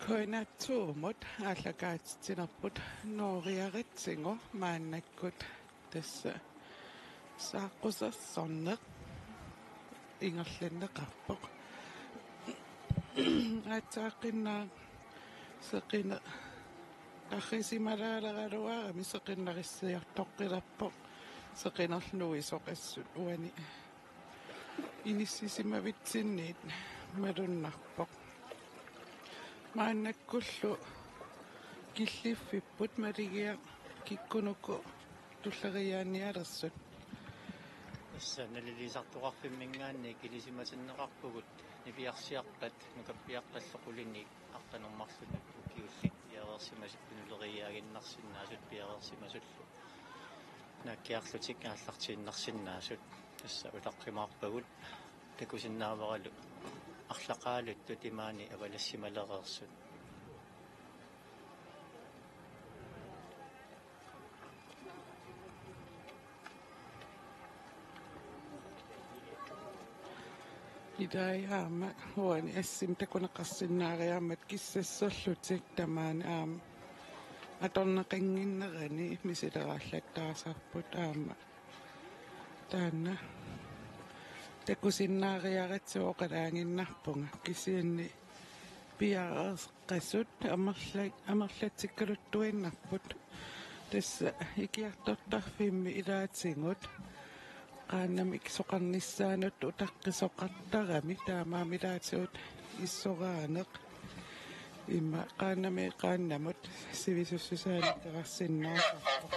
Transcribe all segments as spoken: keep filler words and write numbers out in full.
P N R to-mut aallakaatitsinerput nooriaratsigu maannakkut tassa saaqqusersorneq ingerlanneqarpoq. Aatsaaqqinnaaq seqineq tarrisimalaaleraluarami seqinarissiortoqqilerpoq seqinerlu nuisoq assut uani inissisimavitsinniit malunnarpoq. Maannakkullu killiffipput Maligiaq kikkunuku tulleriiaanialersut. Tassa naliliisartoqarfimminngaanniit ilisimatinneqarpugut nipiarsiarpat nukappiaqqallu qulinik aqqaneq-marlunut ukiullit piareersimasut tulleriiaaginnarsinnaasut piareersimasullu naakkiarlutik aallartiinnarsinnaasut. Tassa utaqqimaarpagut takusinnaavaralu arlaqaaluttut imaani avalassimalereersut. Ilai aamma uani assimi takuneqarsinnaariarmat kissasserlutik tamaani aamma atorneqannginnerani misileraallattaasarput aamma. Taanna takusinnaariaratsigu oqalaaginnarpunga kisianni piareeqqasut amerla-, amerlatsikkaluttuinnarput. Tassa ikiartortarfimmi ilaatigut qaannamik soqarnissaanut utaqqisoqartarami taamaammat ilaatigut issoraaneq. Immaqa qaannamit qaannamut sivisussusaanut peqarsinnaasarpoq.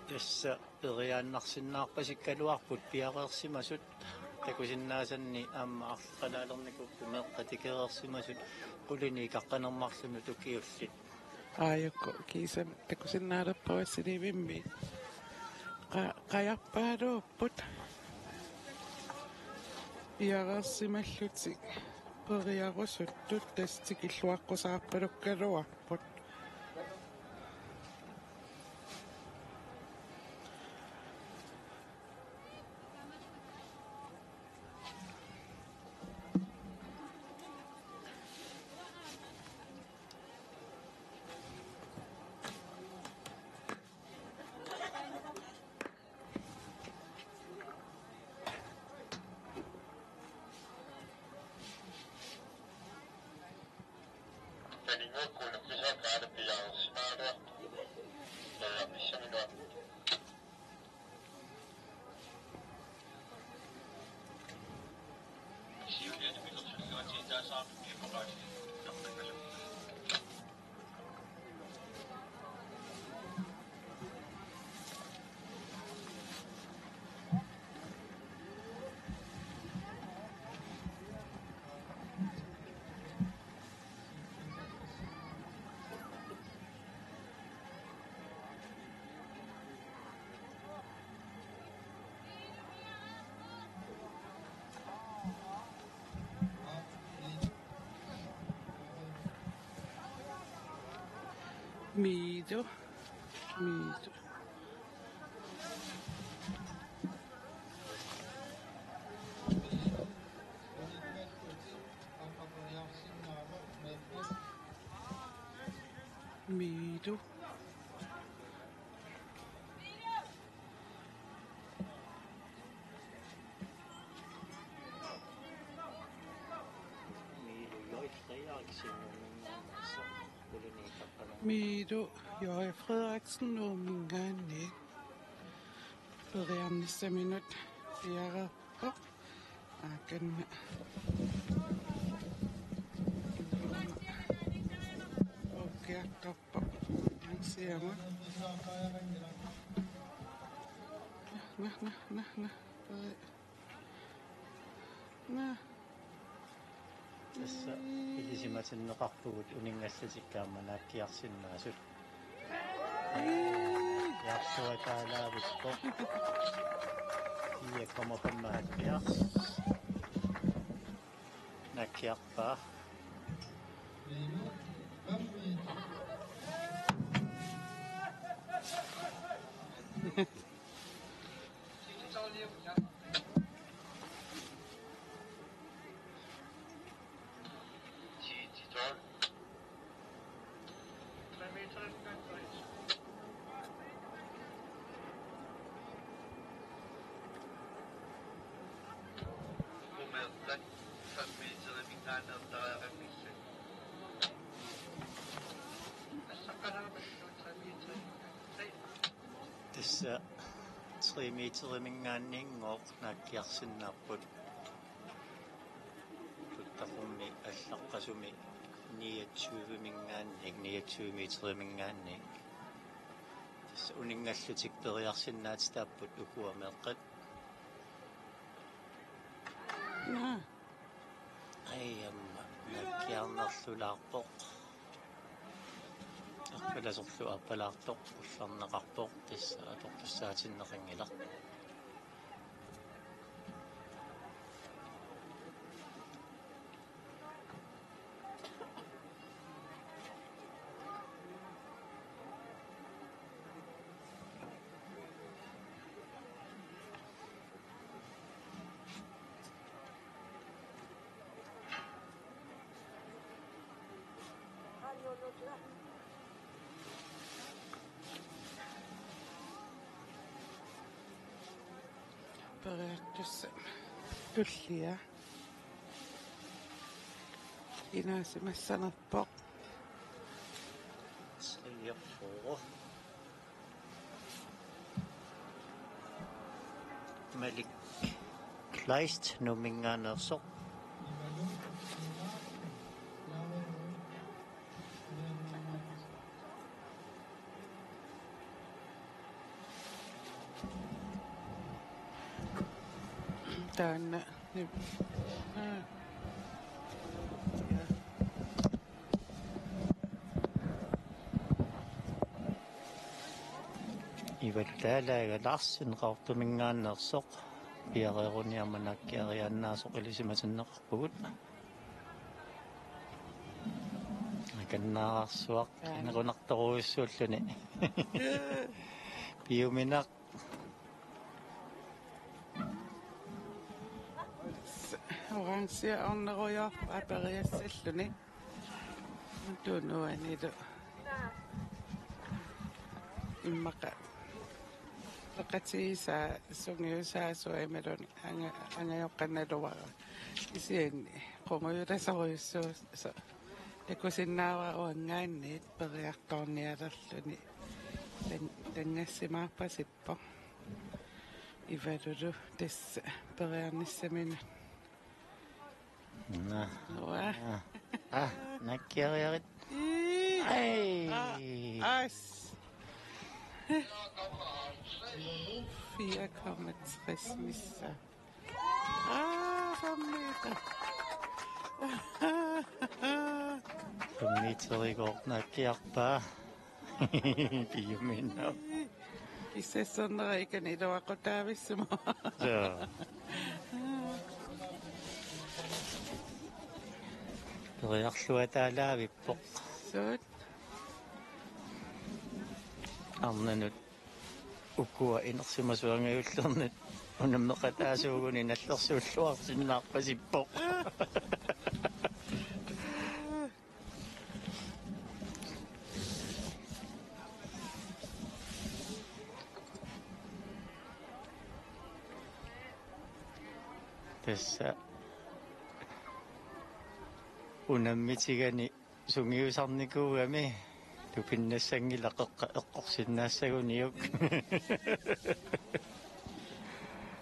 Tassa periaannarsinnaarpasikkaluarput piareersimasut takusinnaasanni aamma arlaqalaalernikuupput meeqqat tikereersimasut qulinik aqqaneq-marlunut ukiullit. Aajuku kiisami takusinnaalerpunga assiliivimmi qa-, qajarpaaluupput piareersimallutik periarusuttut tassa tikilluaqqusaarpalukkaluarput. Miitu. Miitu. Miitu. Miilu J. Frederiksen Nuumminngaanniit periarnissaminut piareerpoq. Aakanna. Ukiartorpoq. Siama. Nah, nah, nah, nah. Nah. Tassa ilisimatinneqarpugut uninngallatikka aamma naakkiarsinnaasut. Jarsuataalaavippoq. Fire komma femoghalvfjerds. Naakkiarpaa. Tassa tre meteriminngaanniinngooq naakkiarsinnaapput. Tuttaqummi allaqqasumi niogtyveminngaanniik, niogtyve meteriminngaanniik. Tassa uninngallutik periarsinnaatitaapput ukua meeqqat. Naa. Ai aamma, naakkiarnerlulaarpoq. Arpalasorlu aappalaartoq, ullarneqarpoq, tassa atortussaatinneqanngilaq. Periartussat tullia. Inaasimassanerpoq. Treogfyrre. Malik Kleist Nuumminngaanneersoq. Taanna. Ivallaalaagalaarsin Qaqortuminngaanneersoq piareeruni aamma naakkiariaannaasoq ilisimatinneqarpugut. Akannaarsuaq inequnartorujussuulluni. Piuminaq. Orange ornerujoorpaa periassalluni. Tunuanilu. Immaqa. Peqatigisaa sungiusaasua imaluunniit anga-, angajoqqannaluara. Kisianni qungujulasorujussuusoq. Takusinnaavara uanngaanniit periartoornialerluni. Tan-, tanngassimaarpasippoq. Ivalulu tassa periarnissaminut. Nå. Nå. Ah, ah, naakkiariarit. Ii. Ai. Ah, as. Fire komma tres missaa. Ah, fem meter. Fem meter i går naakkiarpaa. Piuminaq. Kissassornera ikani iluaqutaavissumaarpoq. Joo. Periarluataalaavippoq. Suut. Arnanut ukua inersimasut angajullernut unammeqataasuuguni nallersuulluarsinnaarpasippoq. Tassa unammitigani sungiusarnikuugami tupinnassanngilaq eqqa-, eqqorsinnaassaguniuk.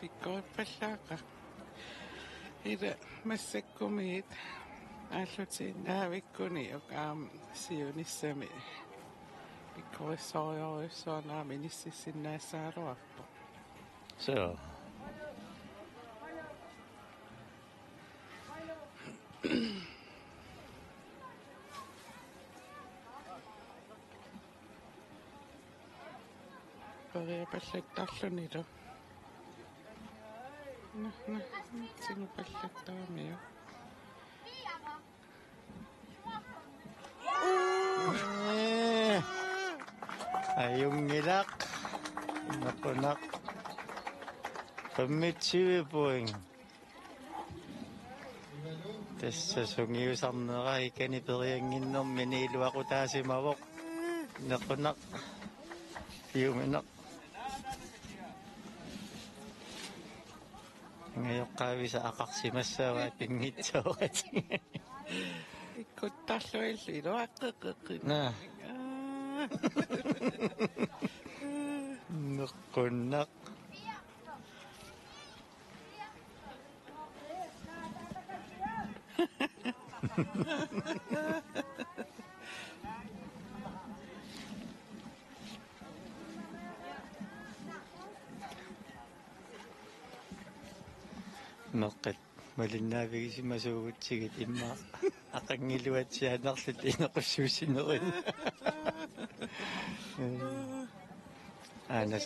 Pikkorippallaaqaaq. Ila massakkumiit aallutiinnaavikkuniuk aamma siunissami pikkorissorujussuarnik aamma inissisinnaassagaluarpoq. Suu. Periarpallattarlunilu. Nå, nå, nå, tigupallattaramiuk. Ajunngilaq. Nequnaq. Femogtyve point. Tassa sungiusarnera ikani perianginnermini iluaqutaasimavoq. Nequnaq. Piuminaq. Angajoqqaavisa aqarsimassavat pinngitsooratik. Ikkuttarluillu iluaqqeqqeqqi. Naa. Aa. Nequnnaq. Meqqat malinnaavigisimasuugutsigit immaqa aqanngiluatsiaannarlutik inequssuussinerit. Aanas.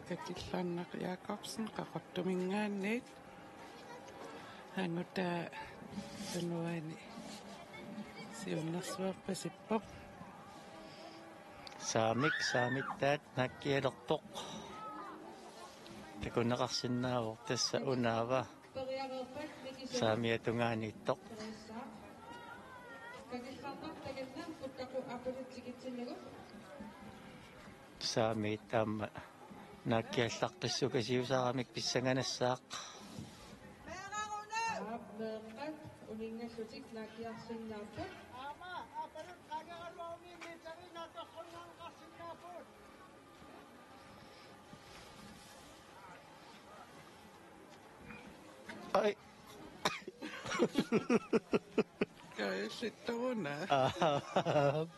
Kakillarnaq Jakobsen, Qaqortuminngaanniit. Angutaa tunuani siunnersuarpasippoq. Saamik, saamittaat naakkialerpoq. Takuneqarsinnaavoq tassa unaava. Saamiata tungaaniittoq. Saamiit aamma naakkiallaqqissukasiusaaramik pissanganassaaq. Aap, meeqqat uninngallutik naakkiarsinnaapput. Ai. Kaajallittoruna. Aap.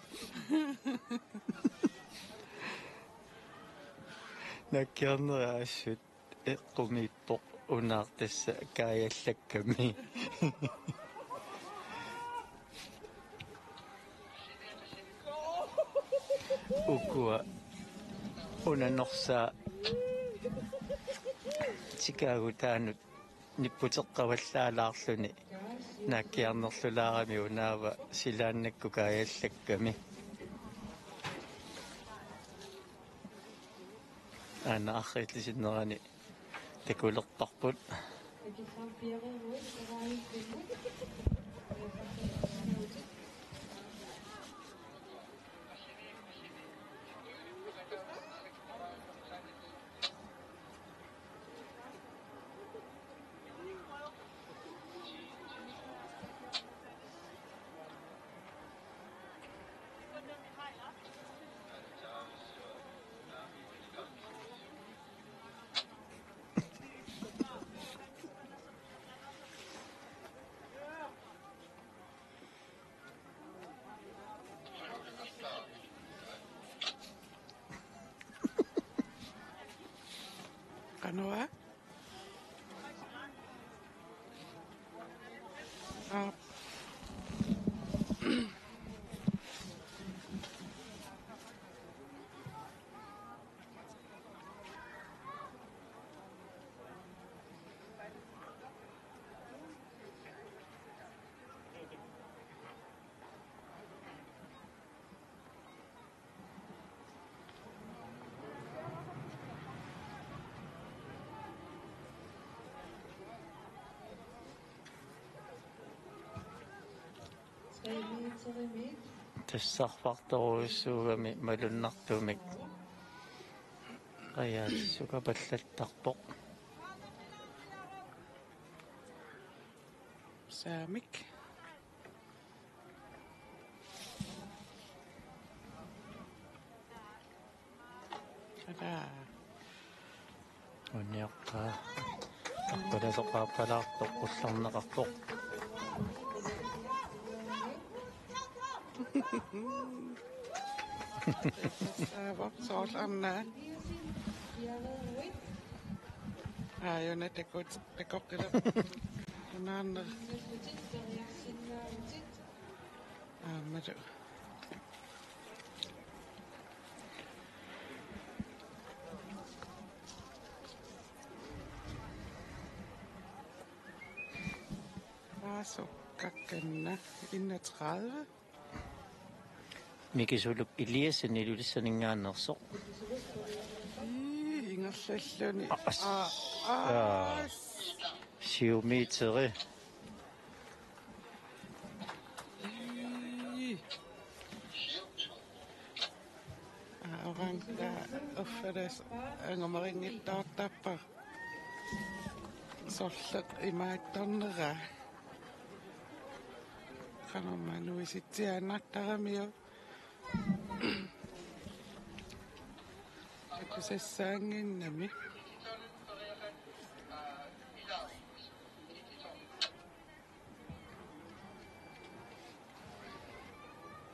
Naakkiarnera assut eqqumiippoq, unaaq tassa kaajallakkami. Ukua unanorsaa tikaagutaanut nipputeqqavallaalaarluni naakkiarnerlulaarami unaava silaannakkut kaajallakkami. Aana arriillisinnerani takulerparput. Qanoq? Aap. Tassarfartorujussuugami malunnartumik. Qajaat sukapallattarpoq. Saamik. Ataa. Uniaqqaa. Tappalasoqaappalaartoq qullarneqarpoq. Saavoq soorlu arnaa. Aajuna takut takoqqilaq. Unaarnera. Aammalu. Aa, sukkakkanna enogtredive. Mikisuluk Eliassen Ilulissaninngaanneersoq. Ii, ingerlalluni. Aa, aa. Aa. Siumiiteri. Ii. Aa, orange, aa, uffalas angumerinngitsoortarpara. Sorleq imaattornera. Qanormaa nuisitsiaannartaramiuk. Takusassaannginnami.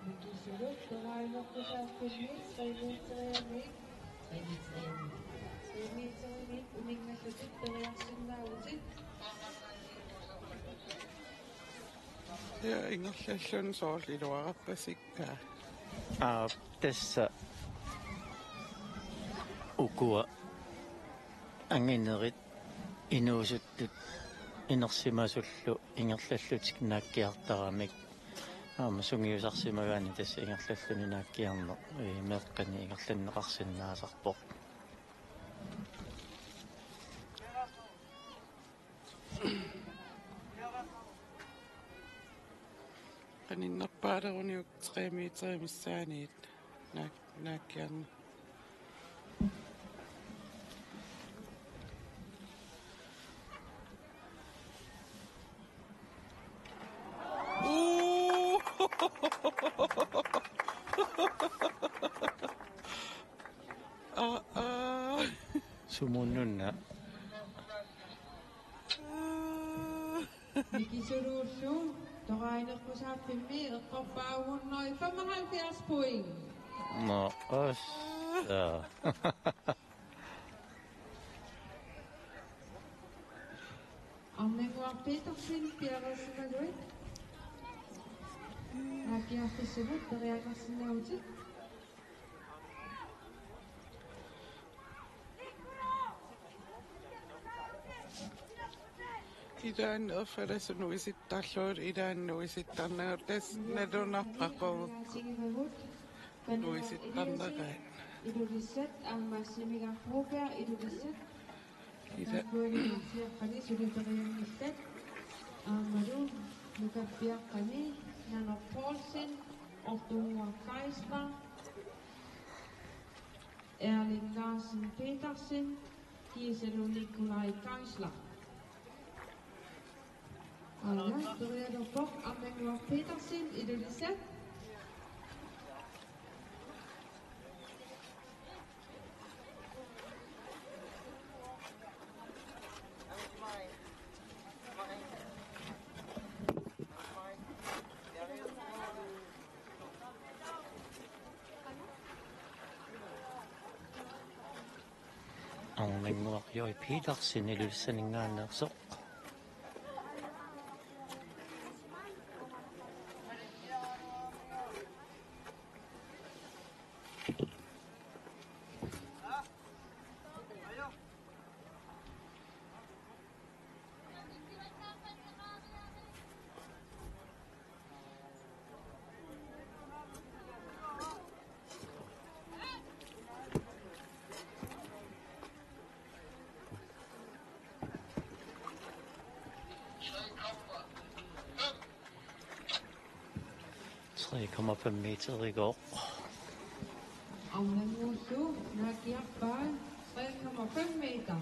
Mikisuluk, toraajortusaaffimmi, tre meteriannik. Tre meteriannik. Tre meterinik uninngallutit periarsinnaavutit. Ja, ingerlalluni soorlu iluarpasikka. Aa, tassa ukua anginerit inuusuttut inersimasullu ingerlallutik naakkiartaramik. Aamma sungiusarsimagaanni tassa ingerlalluni naakkiarneq, ee, meeqqani ingerlanneqarsinnaasarpoq. Qaninnerpaaleruniuk tre meter missaaniit naak-, naakkiarneq. Uu! Aa, aa. Sumunnuna. Aa. Mikisuluullu, toraajortusaaffimmi eqqorpaa hundrede femoghalvfjerds point. Nå, os. Ja. Arnannguaq Petersen, piareersimaguit. Naakkiarfissamut periarsinnaavutit. Ilaanni erfalasunut isittarlugu, ilaanni isittarnagu, tassa nalunarpaqagut isittarnagaat. Ilulissat aamma Simigaaq Broberg, Ilulissat. Ila. Taakkualu niviarsiaqqani suli perianngillat. Aammalu nukappiaqqani Naneq Poulsen, Ortunnguaq Geisler, Erling Larsen Petersen, kiisalu Nikolaj Geisler. Aana, periarfissaq Arnannguaq Petersen, Ilulissat. Arnannguaq Joy Petersen Ilulissaninngaanneersoq. Tre komma fem meter i går. Arnannguullu naakkiarpaa tre komma fem meter.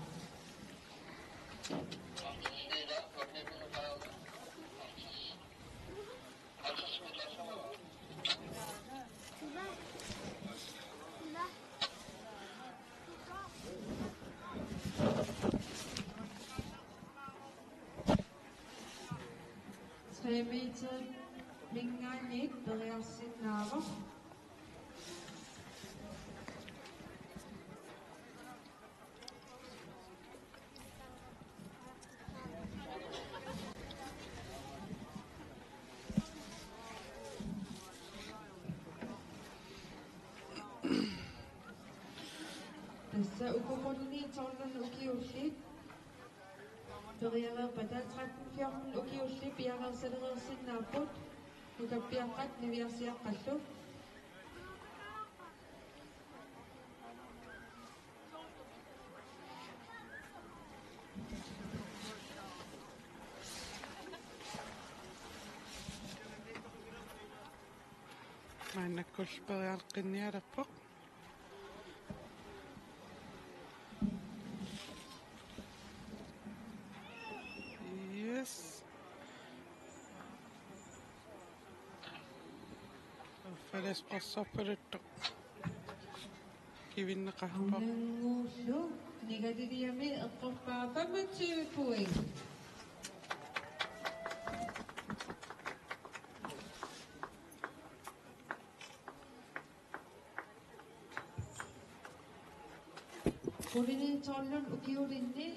Tre meter minngaanniit periarsinnaavoq. Tassa ukungulli tolv ukiulli periareerpata tretten fjorten ukiulli piareersalereersinnaapput, nukappiaqqat niviarsiaqqallu. Maannakkullu periarfissaqarniarpoq. Yes. Affalers passorpaluttoq. Kivinneqarpoq. Aamma Nigaliliami eqqorpaa femogtyve point. Pulini tolvit ukiulinni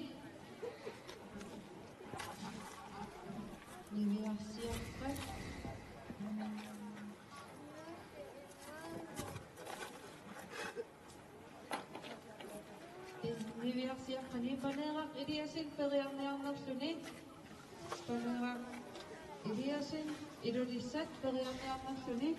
niviarsiarpat. Niviarsiaqqani Paneeraq Eliassen periarniarnerluni. Paneeraq Eliassen Ilulissat periarniarnerluni.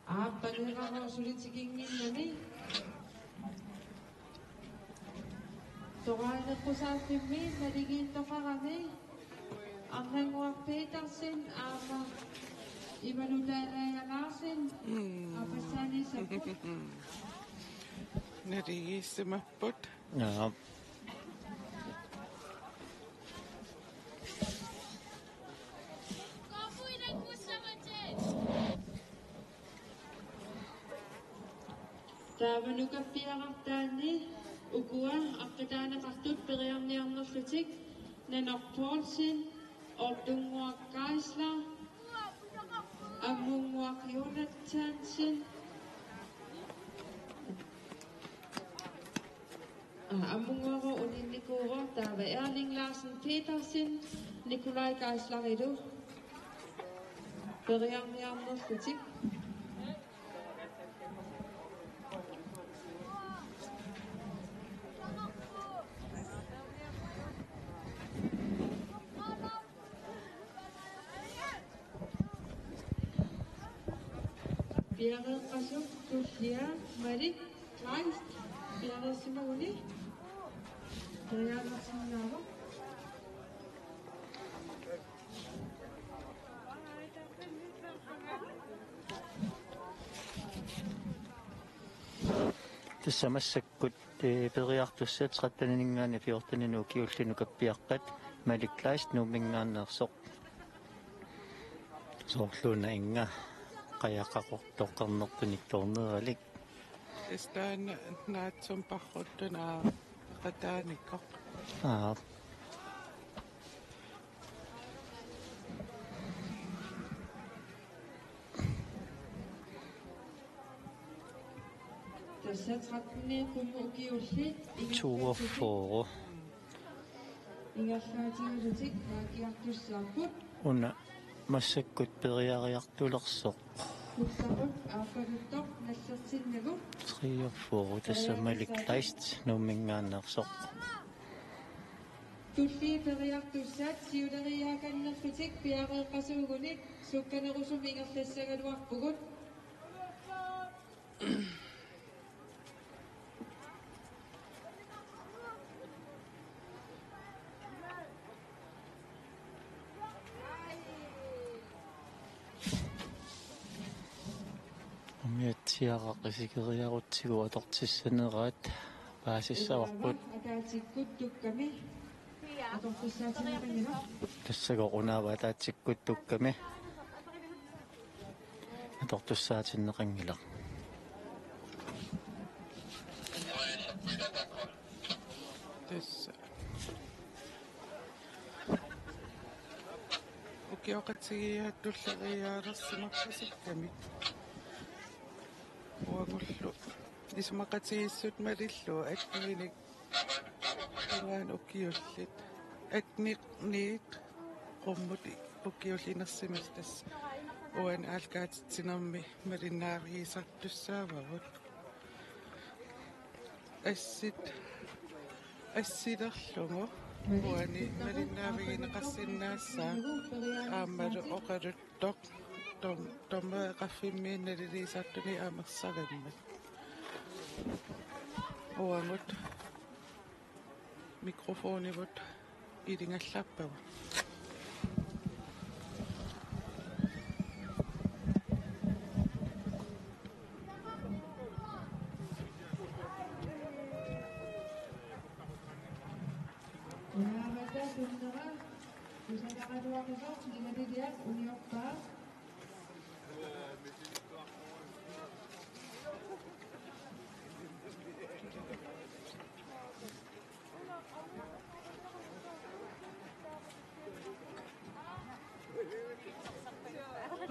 Aap, Paneeraq suli tikinnginnami. Toraaneqqusaarfimmi naligiittoqarami Arnannguaq Petersen aamma Ivalu Dalager Larsen. Mm. Aappassaani sapput. Naligiissimapput. Jaa. Taava nukappiarartaanni ukua aqqutaaneqartut periarniarnerlutik Nanoq Poulsen, Ortunnguaq Geisler, Ammunnguaq Jonathansen, aa, Ammunnguaq uninnikuuvoq, taava Erling Larsen Petersen, Nikolaj Geislerilu periarniarnerlutik. Piareeqqasoq tullia Malik Kleist piareersimaguni periarnersinnaavoq. Tassa massakkut, ee, periartussat tretteninngaanniit fjorteninik ukiullit nukappiaqqat, Malik Kleist Nuumminngaanneersoq. Soorluuna inga qajaqaqortoq qernertunik toorneralik. Istaan naatsumik parruttuna qataanikoq. Aa. Tassa tretteni qummut ukiullit. Toogfyrre. Ingerlaatigalutik maakiartussaapput. Una massakkut periariartulersoq. Kuttakkut aappaluttoq nallertinnagu. Treogfyrre, tassa Malik Kleist Nuumminngaanneersoq. Tulliit periartussat siuleriaakannerlutik piareeqqasuugunik sukkanerusumik ingerlassagaluarpugut. Umiatsiaraq isikeriarutsigu atortissaneraat paasissavarput. Ataatsikkut tukkami atortussaatinneqanngilaq. Tassagooq unaavoq ataatsikkut tukkami atortussaatinneqanngilaq. Tassa. Ukioqatigiiaat tulleriiaalersimappasukkamik. Uagullu isumaqatigiissut malillugu atninik uani ukiullit. Atniniit qummut ukiullit inersimasut tassa uani aallakaatitsinermi malinnaavigisartussaavagut. Assit, assilerlugu uani malinnaavigineqarsinnaassaaq aammalu oqaluttoq Dom-, dommereqarfimmiit naliliisartuni amersarimmat. Uagut mikrofonivut iligallarpagut. Unaamata tunnera kusanaqaruaqisoq ningalidiak uniorpaa.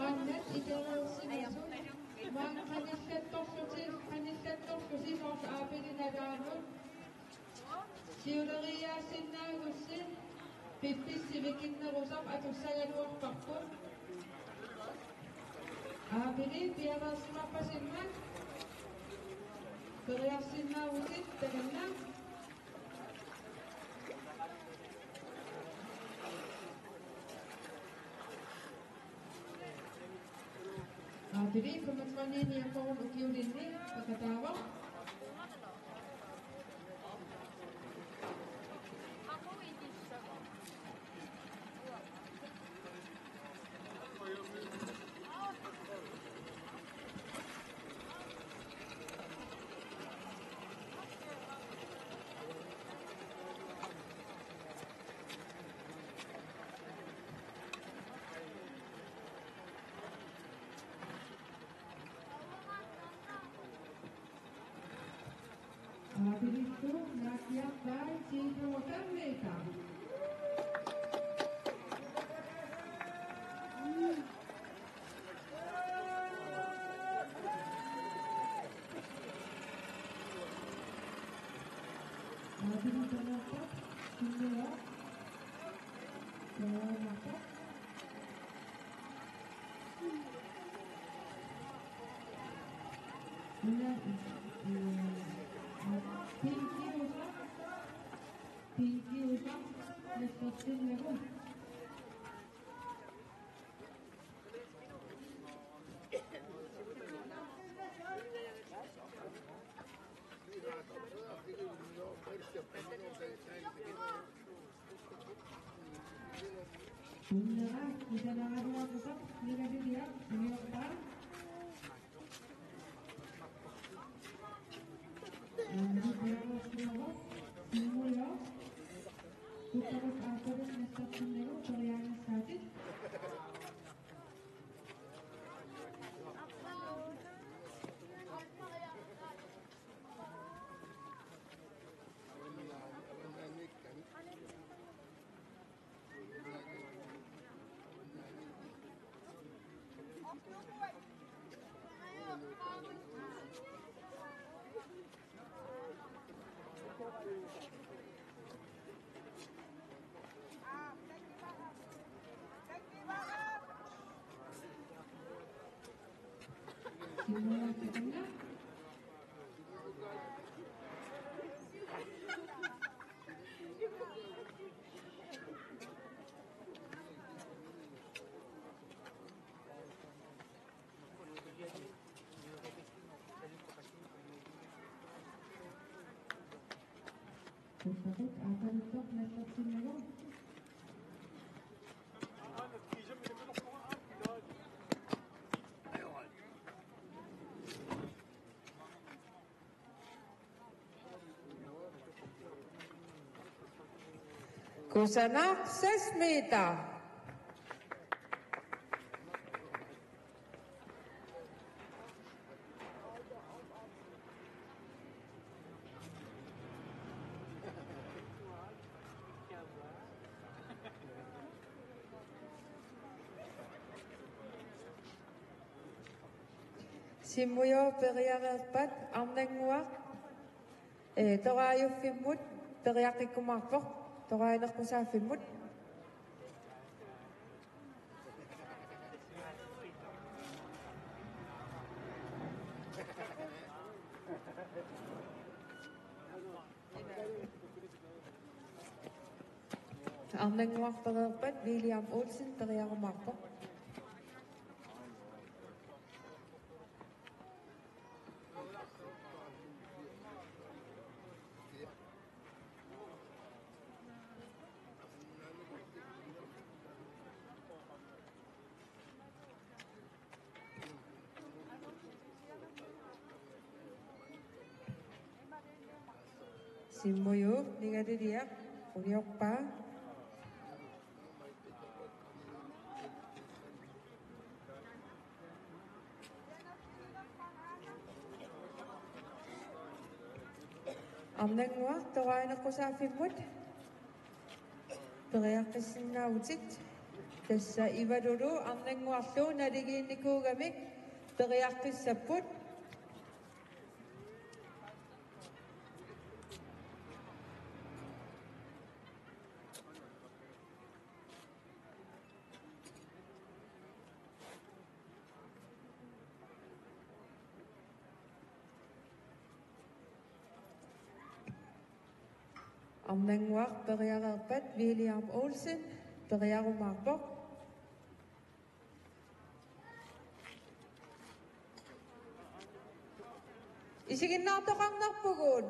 Qannat itereersimasut maani qanillattorlutik, qanillattorlutik soorlu aapili nalaanut. Siuleriaasinnaagussi piffissaq sivikinnerusoq atussagaluarparput. Aapili piareersimappasinnga periarsinnaavutit takanna. Aapili femogtredive niogfyrre ukiulinni peqataavoq. Aapilillu naakkiarpai ti komma fem meter. Aapilillu naakkiarpai ti komma fem meter. Una, eh, pinkiusa, pinkiusa, nallersinnagu. Tunnera kusanaqaruaqisoq ningalidiak uniorpaa. Aamma piareersimavoq Simmujoor. Kuttakut aatsaat nallersinnagu periarfissaatit. Kuttakut aatsaat nallersinnagu. Kusanaq seks meter. Simmujoor periareerpat Arnannguaq, eh, Toraajuffimmut periaqqikkumaarpoq, Toraaneqqusaaffimmut. Arnannguaq pereerpat William Olsen periarumaarpoq. Simmujuup Nigaliliaq uniorpaa. Arnannguaq Torajunaqqusaaffimmut periarfissinnaavutit. Tassa Ivalulu Arnannguarlu naligiinnikuugamik periarfissapput. Arnannguaq periareerpat William Olsen periarumaarpoq. Isiginnaartoqarnerpugut.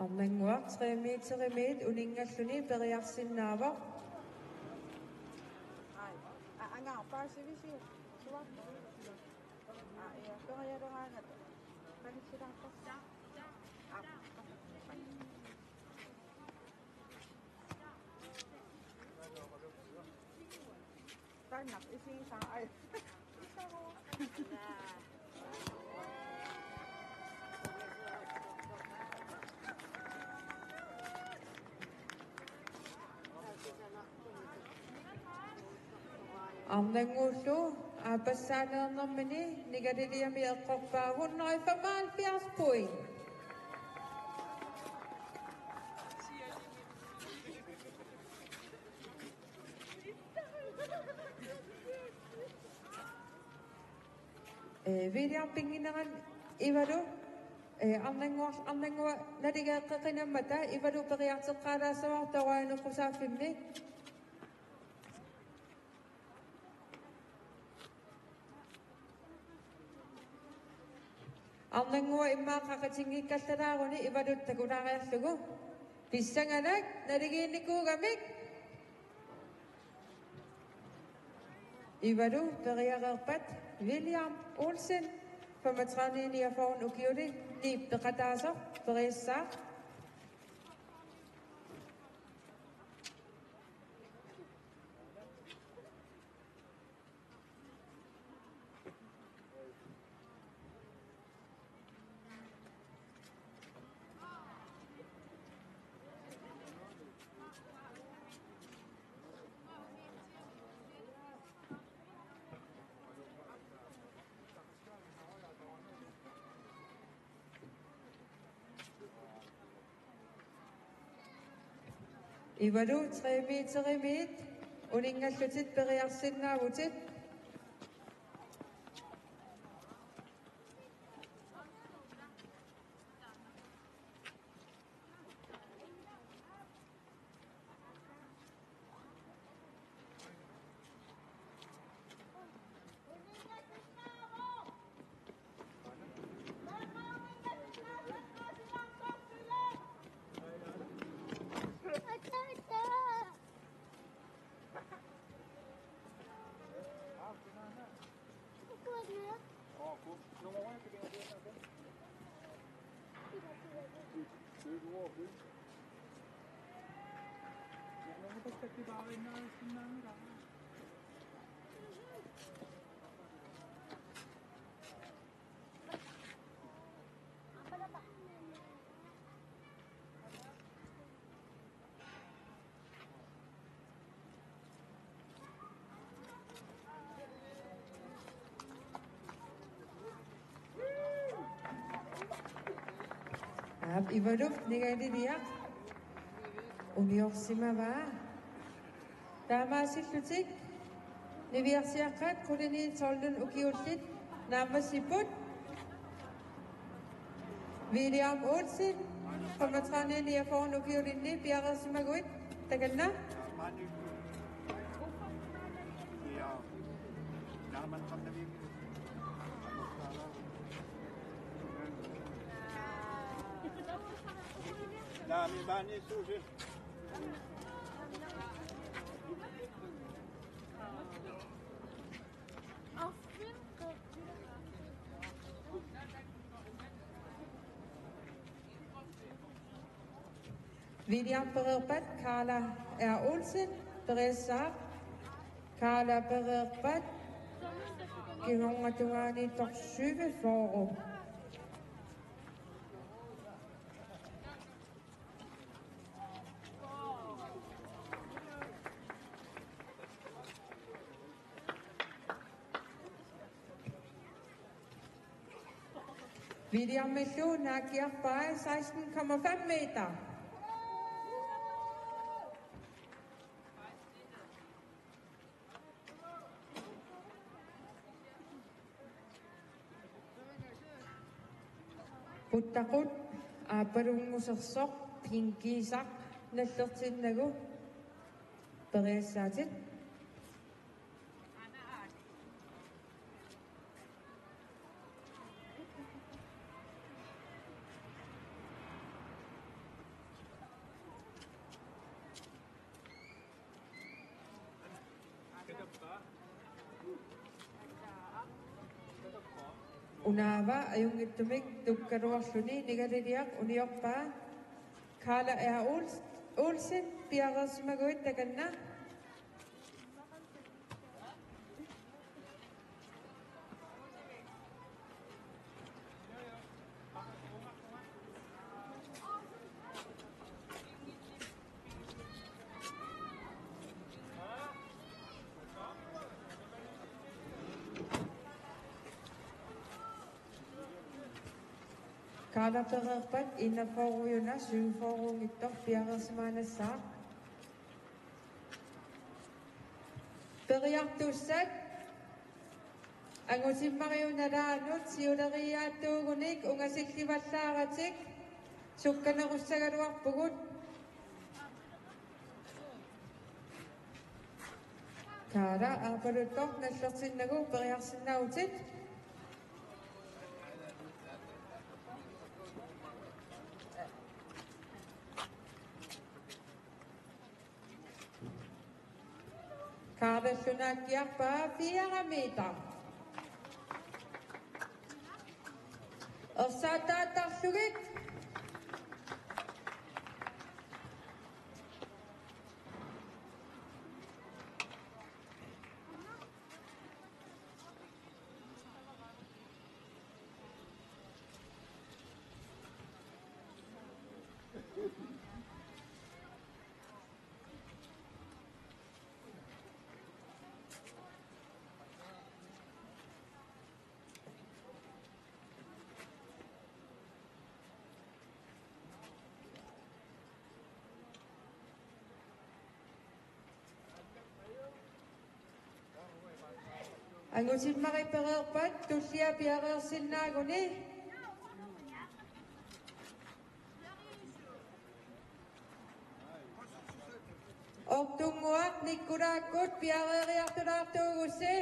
Arnannguaq tre meterimiit uninngalluni periarsinnaavoq. Ai, a-, angaarpaa sivisuumik. Suarpaa. Aa, ja, periareraangata. Panissilaartarsi. Aa. Taanna isigisaa, ai. Arnannguullu aappassaaneernermini Nigaliliami eqqorpaa hundrede femoghalvfjerds point. Ee, William pinnginneranni Ivalu, ee, Arnannguaq, Arnannguaq naligeeqqeqinammata Ivalu periarteqqaalaassavara Torajunaqqusaaffimmik. Arnannguaq immaqa qaqitinngikkallalaaruni Ivalu takulaariarlugu. Pissanganaq naligiinnikuugamik. Ivalu periareerpat William Olsen, femogtredive niogfyrre ukiulik, ni peqataasoq periassaaq. Ivalu tre meterimiit uninngallutit periarsinnaavutit. Aap, Ivalup Nigaliliaq uniorsimavaa. Taamaasillutik niviarsiaqqat qulini tolvit ukiullit naammassipput. William Olsen, femogtredive niogfyrre nul fire ni, piareersimaguit, takanna. William pereerpat, Karla R. Olsen, periassaaq. Karla pereerpat, kingornatungaaniittoq syvogfyrre. Williamillu naakkiarpai seksten komma fem meter. Puttaqut aappalunngusersoq pinkiisaq nallertinnagu, periassaatit. Unaava ajunngitsumik tukkaluarluni Nigaliliaq uniorpaa. Karla R. Ols-, Olsen, piareersimaguit, takanna. Karla pereerpat enogfyrre-una syvogfyrre-unngitsoq, piareersimaannassaaq. Periartussat angutimmariunalaanut siuleriiaattuugunik ungasillivallaaratik sukkanerussagaluarpugut. Karla aappaluttoq nallertinnagu, periarsinnaavutit. Karlallu naakkiarpaa fire meter. Ersaataattarlugit. Angutimmarik pereerpat tullia piareersinnaaguni. Ortunnguaq Nikolaakkut piareeriartulaartuugussi.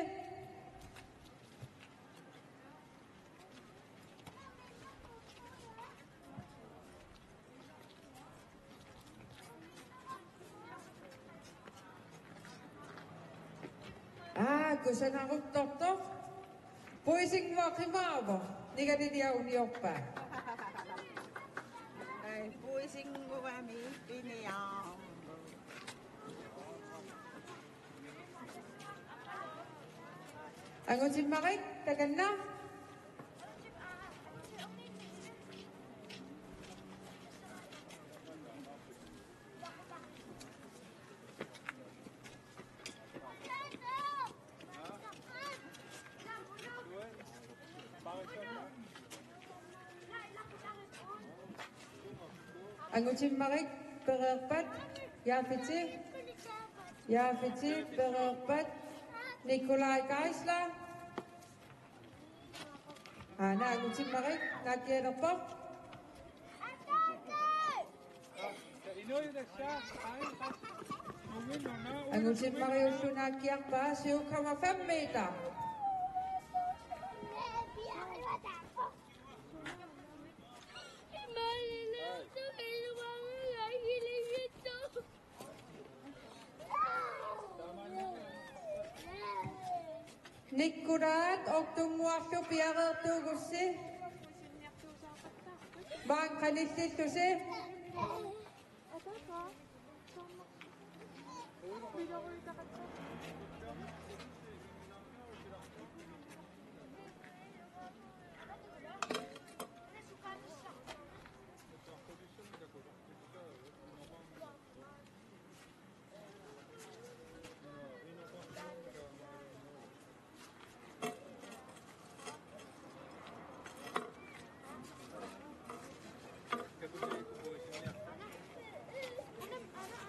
Aa, kusanaruttortoq. Puisinnguaq qimaavoq, Nigaliliaq uniorpaa. Ai, puisinnguami piniaa. Angutimmarik, takanna. Angutimmarik pereerpat, Jaafeti, Jaafeti pereerpat, Nikolaj Geisler. Aana Angutimmarik naakkialerpoq. Angutimmariullu naakkiarpaa syv komma fem meter. Nikkulaat Ortunnguarlu piareertuugussi. Maani qanillillusi.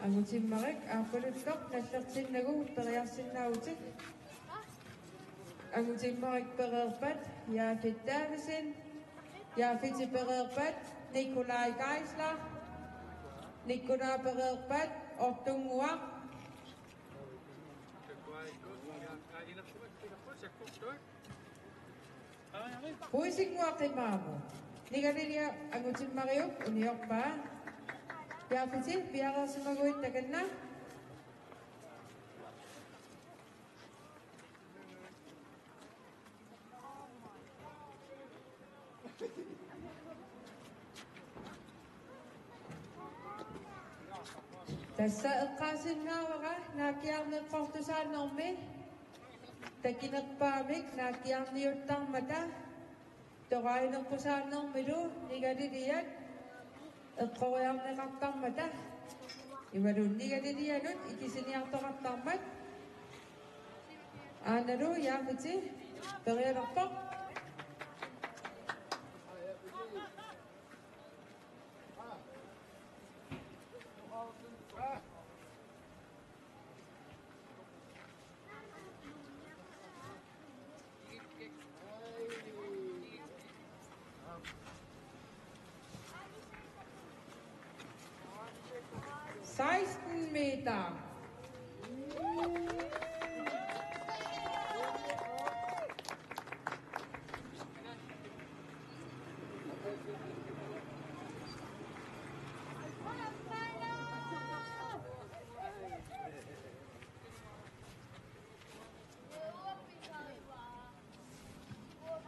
Angutimmarik aappaluttoq nallertinnagu periarsinnaavutit. Angutimmarik pereerpat Jaafit Davidsen, Jaafiti pereerpat Nikolaj Geisler, Nikolaj pereerpat Ortunnguaq. Puisinnguaq imaammat. Nigalilia Angutimmariup uniorpaa. Jaafiti piareersimaguit takanna. Tassa eqqaasinnaavara naakkiarneq eqqortusaannermi takinerpaamik naakkiarniuttarmata toraaneqqusaannermilu nigaliliat eqqoriarneqartarmata imaluunniit nigalilianut ikisiniartoqartarmat. Aanalu Jaafiti perialerpoq. Seksten meter.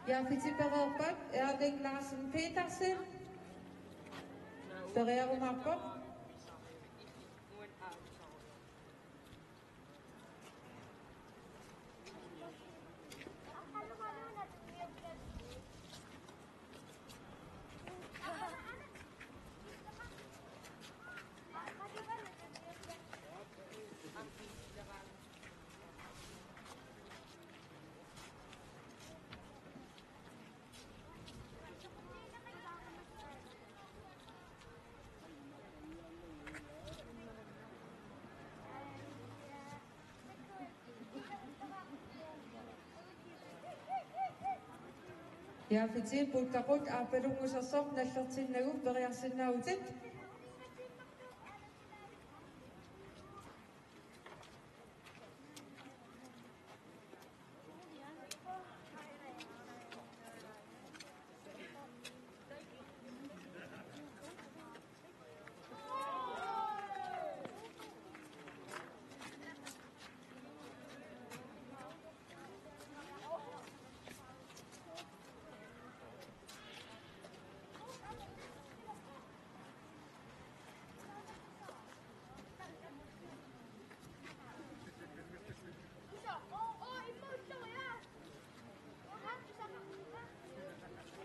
Jaafiti pereerpat Erling Larsen Petersen. Periarumaarpoq. Jaafiti puttaqut aappalunngusersoq nallertinnagu periarsinnaavutit.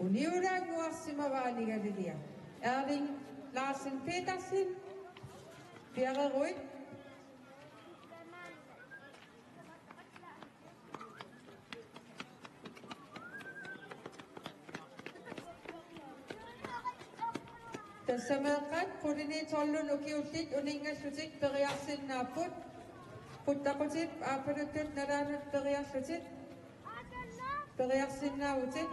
Uniulaannguarsimavaa nigalilia. Erling Larsen Petersen, piareeruit. Tassa meeqqat qulini tolvit ukiullit uninngallutik periarsinnaapput. Puttaqutip aappaluttut nalaanut periarlutik periarsinnaavutit.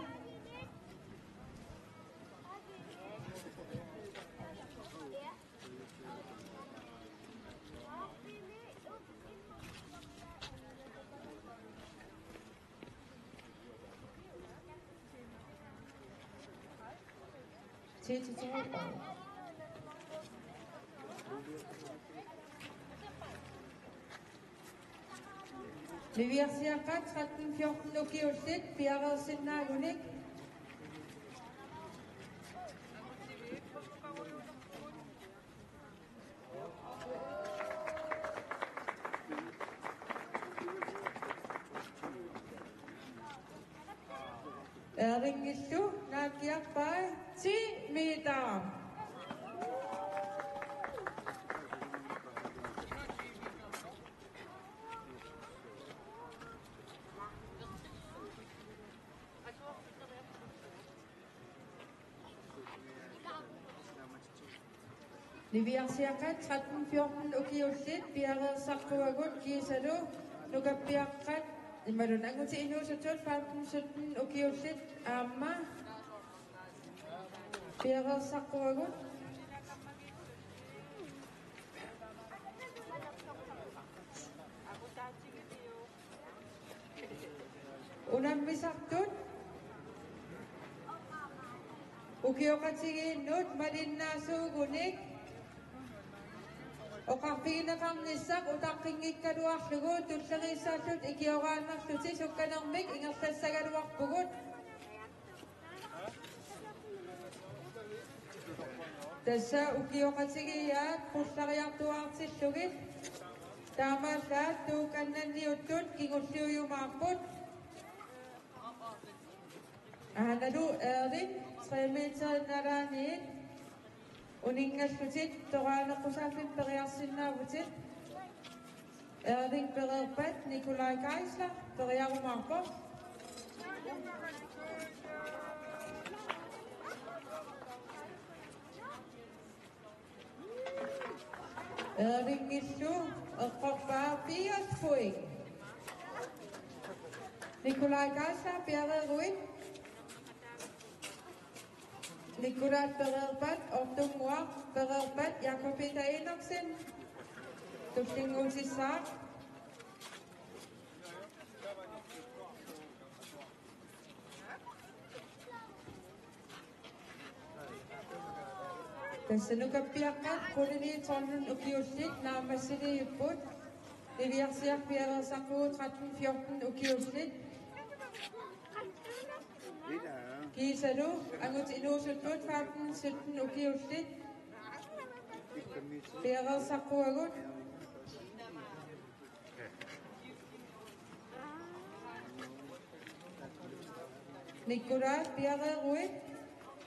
Niviarsiaqqat tretten fjorten ukiullit piareersinnaagunik. Erinngillu naakkiarpai ti meter. Niviarsiaqqat tretten fjorten ukiullit piareersaqquagut kiisalu nukappiaqqat imaluunniit angutit inuusuttut femten sytten ukiullit aamma piareersaqquagut. Unammisartut ukioqatigiinnut malinnaasuugunik oqarfigineqarnissaq utaqqinngikkaluarlugu tulleriissaallutik ikioraannarlutik sukkanermik ingerlassagaluarpugut. Tassa ukioqatigiiaat qullariartuaartillugit taamaallaat tuukannanniuttut kingulliujumaarput. Aanalu Erling tre meter nalaaniit uninngallutit toraaneqqusaaffimmik periarsinnaavutit. Erling pereerpat Nikolaj Geisler periarumaarpoq. Erlingillu eqqorpaa firs point. Nikolaj Geisler piareeruit. Nikolaj pereerpat Ortunnguaq pereerpat Jakob Peter Enoksen tullinnguutissaaq. Tassa nukappiaqqat qulini tolv ukiullit naammassiliipput. Niviarsiaq piareersaqquagut tretten fjorten ukiullit. Kiisalu angutit inuusuttut femten sytten ukiullit piareersaqquagut. Nikolaj piareeruit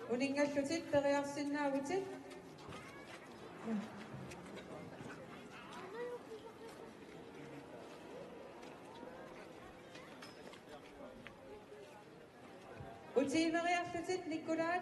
uninngallutit periarsinnaavutit. Utiineriarlutit Nikolaj.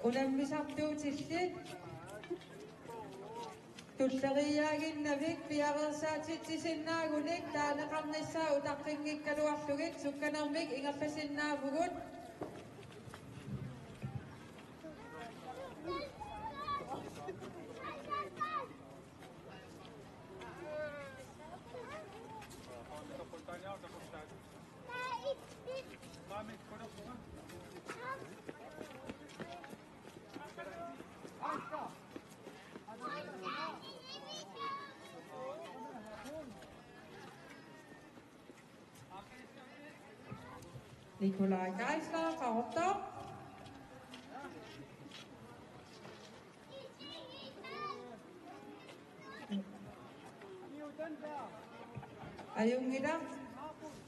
Unammisartuutillit tulleriiaaginnavik piareersaatitsisinnaagunik taaneqarnissaa utaqqinngikkaluarlugit sukkanermik ingerlasinnaavugut. Nikolaj Geisler, Qaqortoq. Ajunngilaq,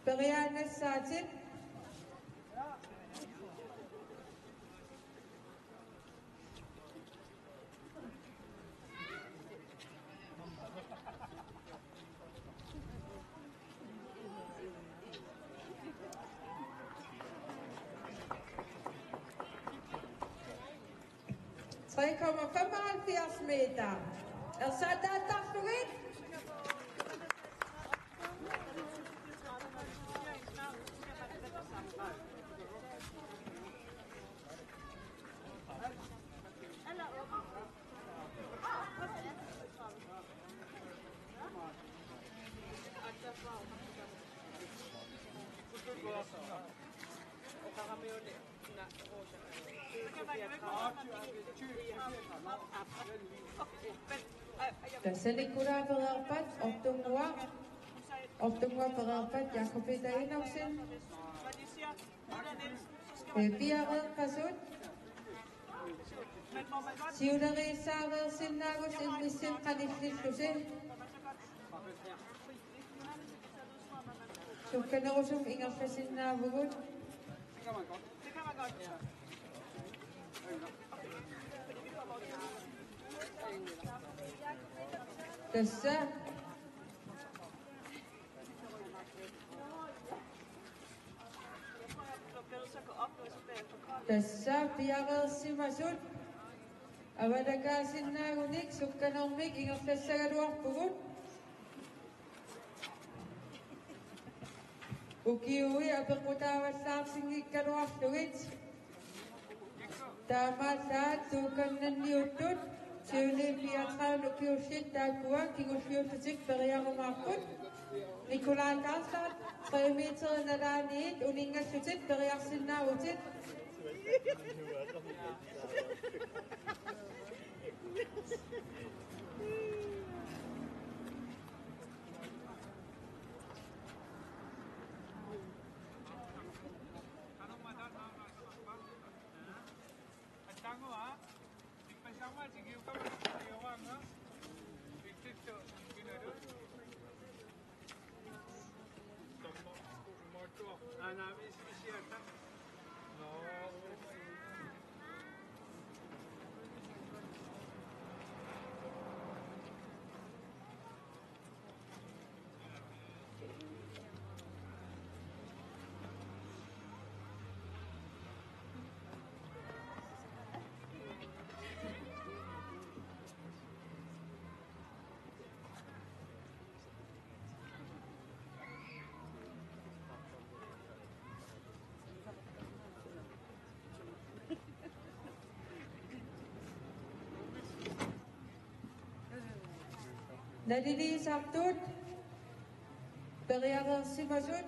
periaannassaatit. Tre komma femoghalvfjerds meter. Ersaataattarlugit. Tassa Nikolaj periarpat, Ortunnguaq, Ortunnguaq periarpat, Jakob Peter Enoksen. Ee, piareeqqasut. Siuleriissaareersinnaavugut immissinnut qanillillusi. Sukkanerusumik ingerlasinnaavugut. Tassa. Tassa piareersimasut avalakkaasinnaagunik sukkanermik ingerlassagaluarpugut. Ukiui apeqqutaavallaarsinngikkaluarlugit. Taamaallaat tuukannanniuttut tyveni fireogtredive ukiullit taakkua kingulliullutik periarumaarput. Nikolaj Karlsson, tre meter nalaaniit uninngallutit periarsinnaavutit. Naliliisartut periareersimasut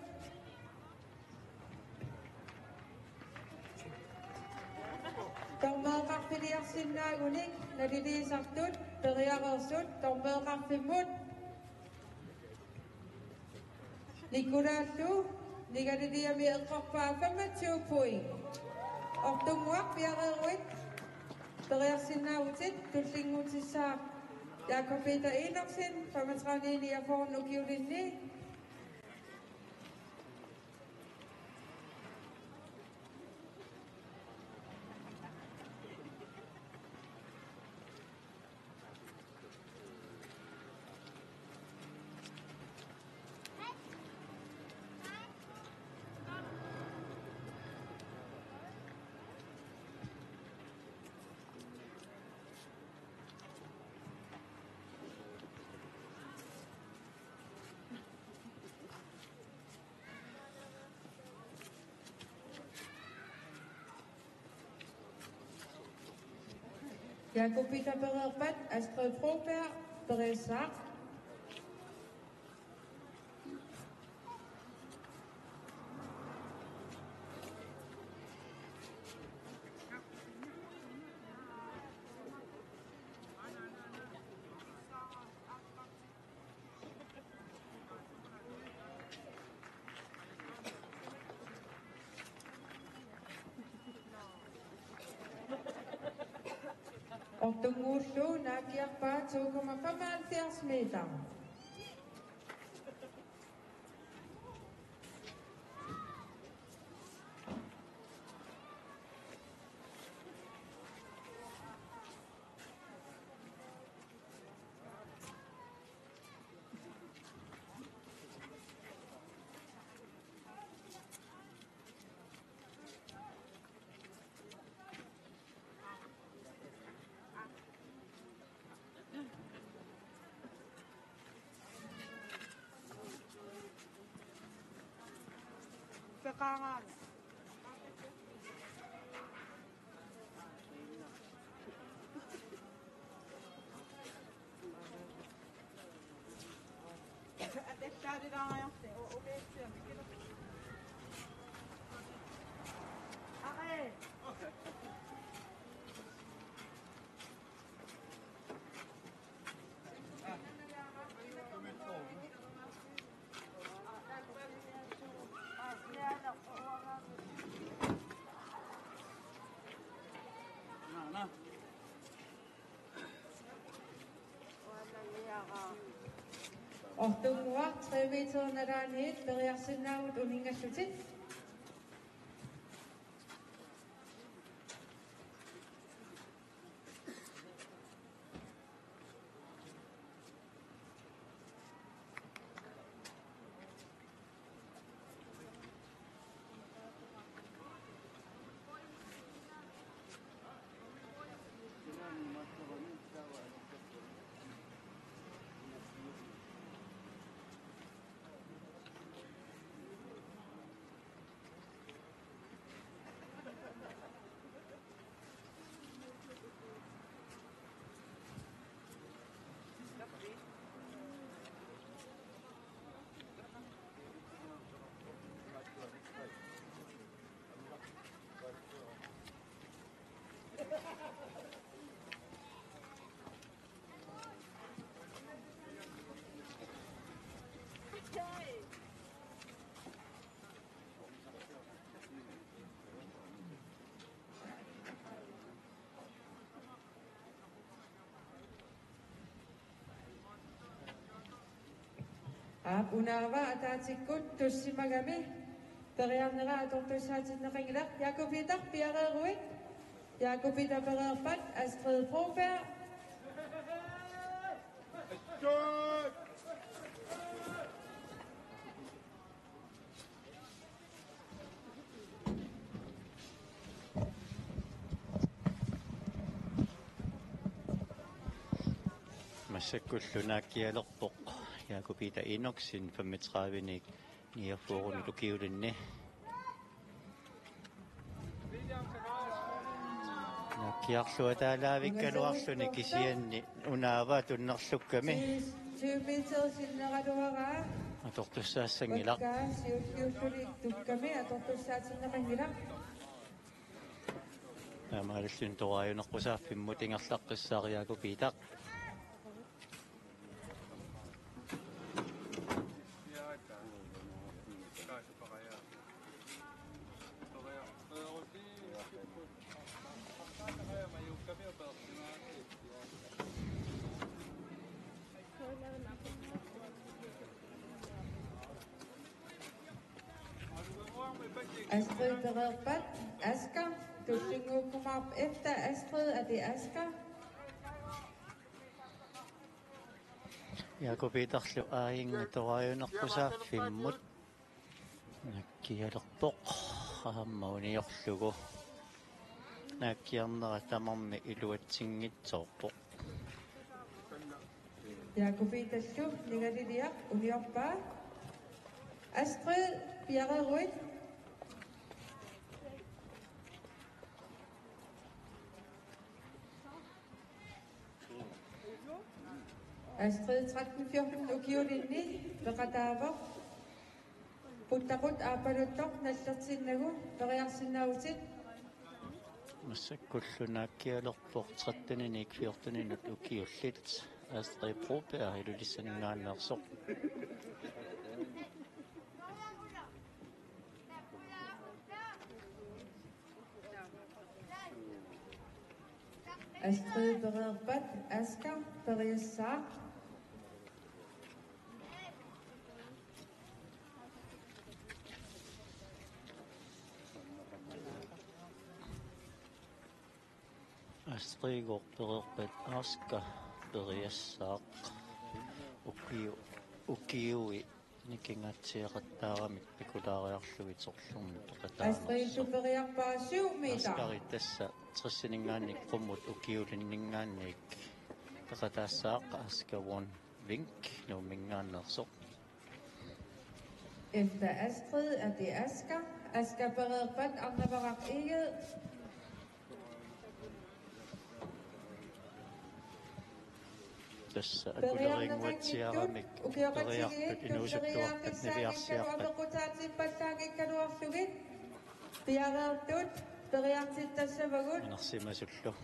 dommereqarfiliarsinnaagunik naliliisartut periareersut dommereqarfimmut. Nikolaallu Nigaliliami eqqorpaa femogtyve point. Ortunnguaq piareeruit periarsinnaavutit, tullinnguutissaaq Jakob Peter Enoksen, femogtredive niogfyrre ukiulinni. Jakob Peter periarpat, Astrid Broberg periassaaq. Ortunnguullu naakkiarpaa to komma femoghalvfjerds meter. Ortunnguaq tre meter nalaaniit periarsinnaavutit uninngallutit. Aap, unaava ataatikkut tussimagami periarnera atortussaatinneqanngilaq. Jakob Peter, piareeruit. Jakob Peter pereerpat Astrid Broberg. Massakkullu naakkialerpoq Jakob Peter Enoksen femogtredive-nik niogfyrre-nut ukiulinni. Naakkiarluataalaavikkaluarluni kisianni unaava tunnerlukkami. Tyve meter sinneraluaraa. Atortussaassanngilaq. Uakkaa siulliulluni tukkami atortussaatinneqanngilaq. Taamaalilluni toraajuneqqusaaffimmut ingerlaqqissaaq Jakob Peter. Astrid pereerpat Asger, tullinnguukkumaarpoq efter Astrid, er det Asger? Jakob Peterlu aajinnga toraajuneqqusaaffimmut naakkialerpoq aamma uniorlugu. Naakkiarnera tamarmi iluatsinngitsoorpoq. Jakob Peterlu ningaliliaq uniorpaa. Astrid, piareeruit. Astrid tretten fjorten ukiulinni peqataavoq. Puttaqut aappaluttoq nallertinnagu periarsinnaavutit. Massakkullu naakkialerpoq tretten-inik fjorten-inut ukiullit Astrid Broberg Ilulissaninngaanneersoq. Astrid pereerpat Asger periassaaq. Astrid pereerpat Asger periassaaq. Ukiu-, ukiui nikingatsiaqattaaramik pikulaariarlugit sorlermi peqataanersoq. Astrid superiarpaa syv meter. Asgeri tassa tressininngaanniit qummut ukiulinninngaanniit peqataassaaq Asger Won Vink Nuumminngaanneersoq. Efter Astrid er det Asger. Asger pereerpat Arnavaraq Egede. Tassa akulererinnguatsiaramik periartut inuusuttuartut niviarsiarpat. Piareertut periartittassavagut. Inersimasullu.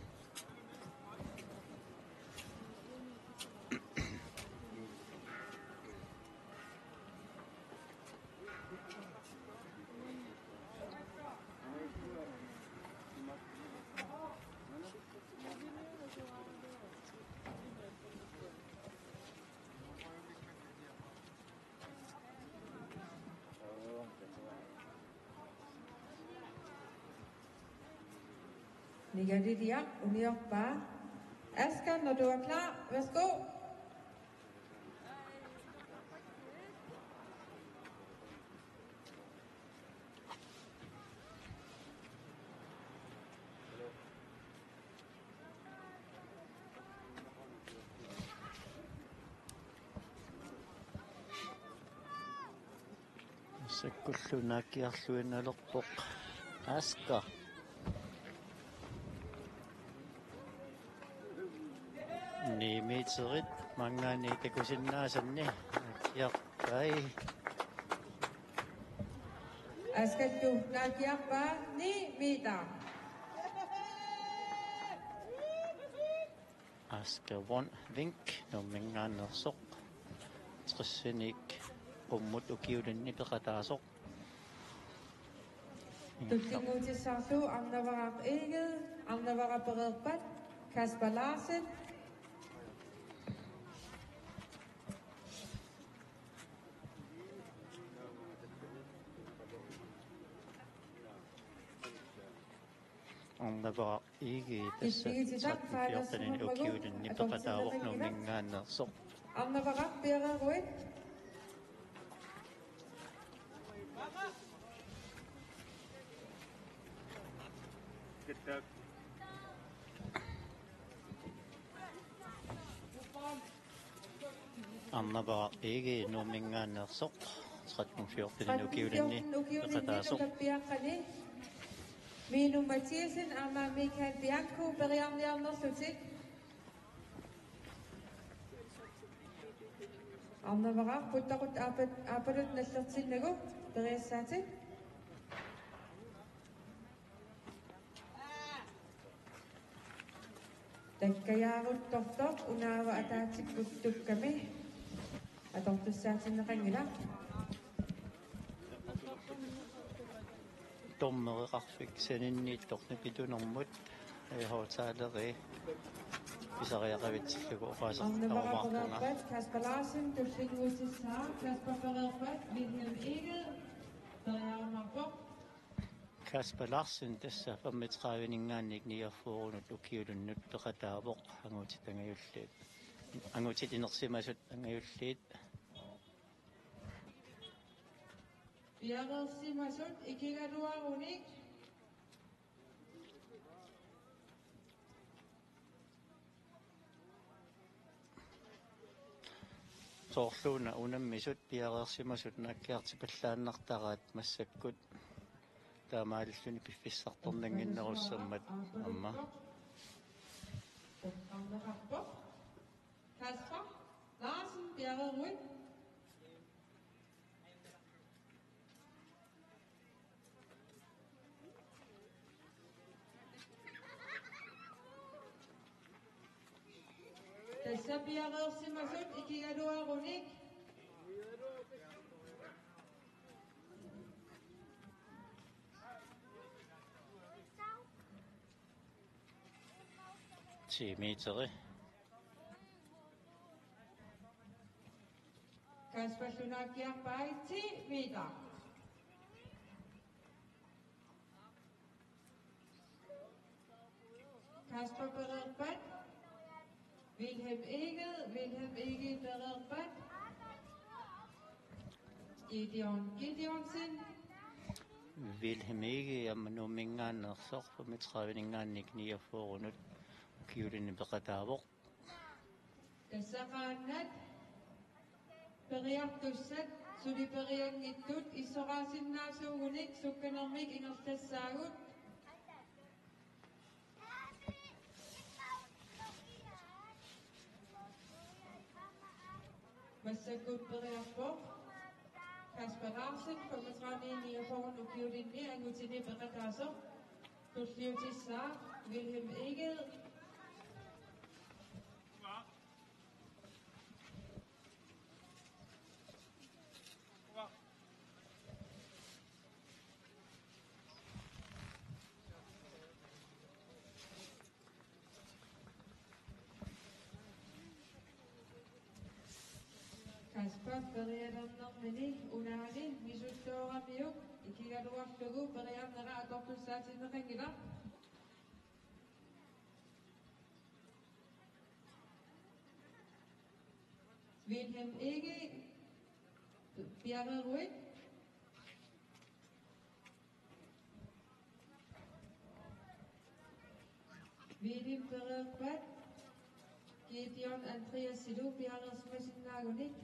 Nigaliliaq uniorpaa. Asger, når du er klar, værsgo. Sakkullu naakkiarluinnalerpoq Asger. Ni meterit maanngaanniit takusinnaasanni naakkiarpai. Asgerlu naakkiarpaa ni meter. Asger Won Vink Nuumminngaanneersoq. Tressiniit qummut ukiulinni peqataasoq. Tullinnguutissarlu Arnavaraq Egede, Arnavaraq pereerpat Kasper Larsen. Arnavaraq Egede tassa tretten fjorten ukiulinni peqataavoq Nuumminngaanneersoq. Arnavaraq, piareeruit. Arnavaraq Egede Nuumminngaanneersoq, tretten fjorten ukiulinni peqataasoq. Minu Mathiasen aamma Michael Bianco periarniarnerlutik. Arnavaraq puttaqut aappat, aappalut nallertinnagu periassaatit. Takkajaaruttortoq unaava ataatsikkut tukkami atortussaatinneqanngilaq. Dommereqarfik saninniittoq nipitunermut, eh, højttaleri pisariaqavitsillugu oqaaseq tarumaarpunga. Arnavaraq pereerpat Kasper Larsen, tullinnguutissaaq Kasper pereerpat Vilhelm Egede, periarumaarpoq. Kasper Larsen tassa femogtrediveninngaanniit niogfyrrenut ukiulinnut peqataavoq, angutit angajulliit. Angutit inersimasut angajulliit. Piareersimasut ikigaluarunik. Soorluuna unammisut piareersimasut naakkiartipallaannartaraat massakkut, taamaalilluni piffissartornannginnerussammat aamma. Kasper Larsen, piareeruit. Tassa piareersimasut ikigaluarunik. Ti meteri. Kasper Lunakkiarpai ti meter. Kasper pereerpat. Wilhelm Egede, Wilhelm Egede pereerpat. Gideon Gideonsen. Wilhelm Egede aamma Nuumminngaanneersoq femogtredive-ninngaanniit niogfyrre-nut ukiulinni peqataavoq. Tassa qaannat periartussat suli perianngitsut issoraasinnaasuugunik sukkanermik ingerlassaagut. Massakkut periarpoq Kasper Larsen, femogtredive niogfyrre ukiulinni angutini peqataasoq. Tulliutissaaq Wilhelm Egede. Kasper periarnermini unaani misuttooramiuk ikigaluarlugu periarnera atortussaatinneqanngilaq. Wilhelm Egede piareeruit. Wilhelm pereerpat Gideon Andreasilu piareersimasinnaagunik.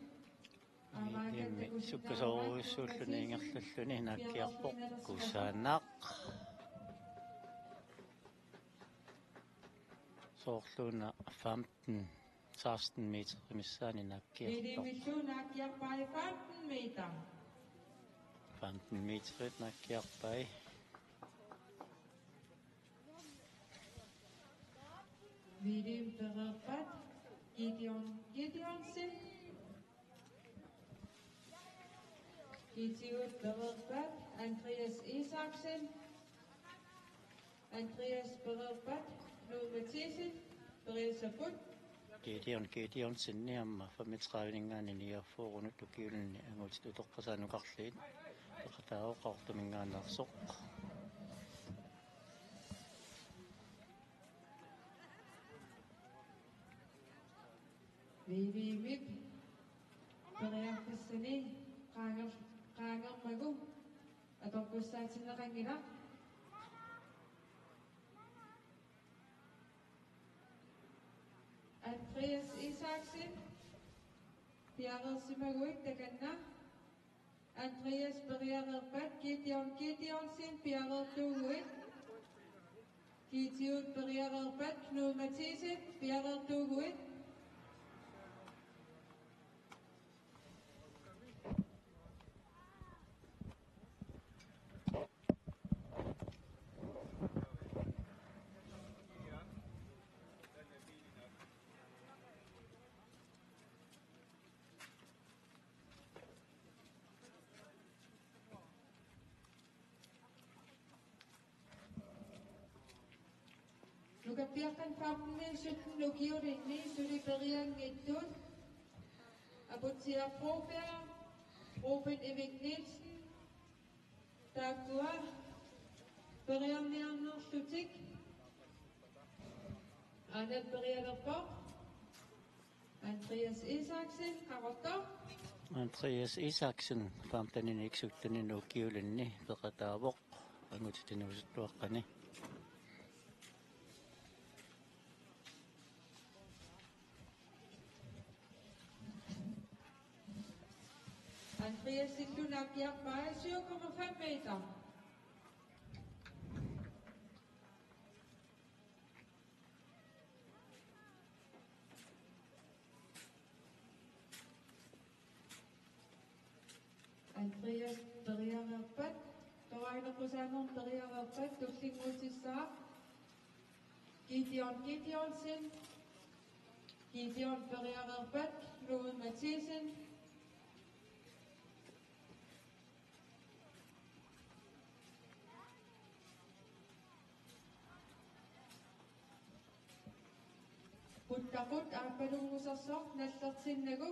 Aamma Wilhelm sukkasoorujussuulluni ingerlalluni naakkiarpoq. Kusanaq. Soorluuna femten, seksten meter missaani naakkiarpoq. Wilhelmillu naakkiarpai femten meter. Femten meter naakkiarpai. Wilhelm pereerpat Gideon Gideonsen. Gideon pereerpat Andreas Isaksen. Andreas pereerpat Knud Mathisen. Periasapput. Gideon Gideonsen aamma femogtredive-ninngaanniit niogfyrre-nut ukiulinni angutit utoqqasaat nukarliit peqataavoq Qaqortuminngaanneersoq. Wilhelmip periarfissani qaanger-, qaangermagu atortussaatinneqanngilaq. Andreas Isaksen piareersimaguit takanna. Andreas periareerpat Gideon Gideonsen piareertuuguit. Gideon periareerpat Knud Mathisen piareertuuguit. Nukappiaqqat femten-miit sytten ukiulinni suli perianngitsut Aputsiaq Broberg, Ruben Emil Nielsen, taakkua periarniarnerlutik. Aana perialerpoq Andreas Isaksen, Qaqortoq. Andreas Isaksen femten-imiit sytten-inut ukiulinni peqataavoq, angutit inuusuttuaqqani. Andreasillu naakkiarpai syv komma fem meter. Andreas periareerpat, torianeqqusaannermut periareerpat, tullinnguutissaaq Gideon Gideonsen, Gideon periareerpat, Knud Mathisen, Puttaqut aappalunngusersoq nallertinnagu.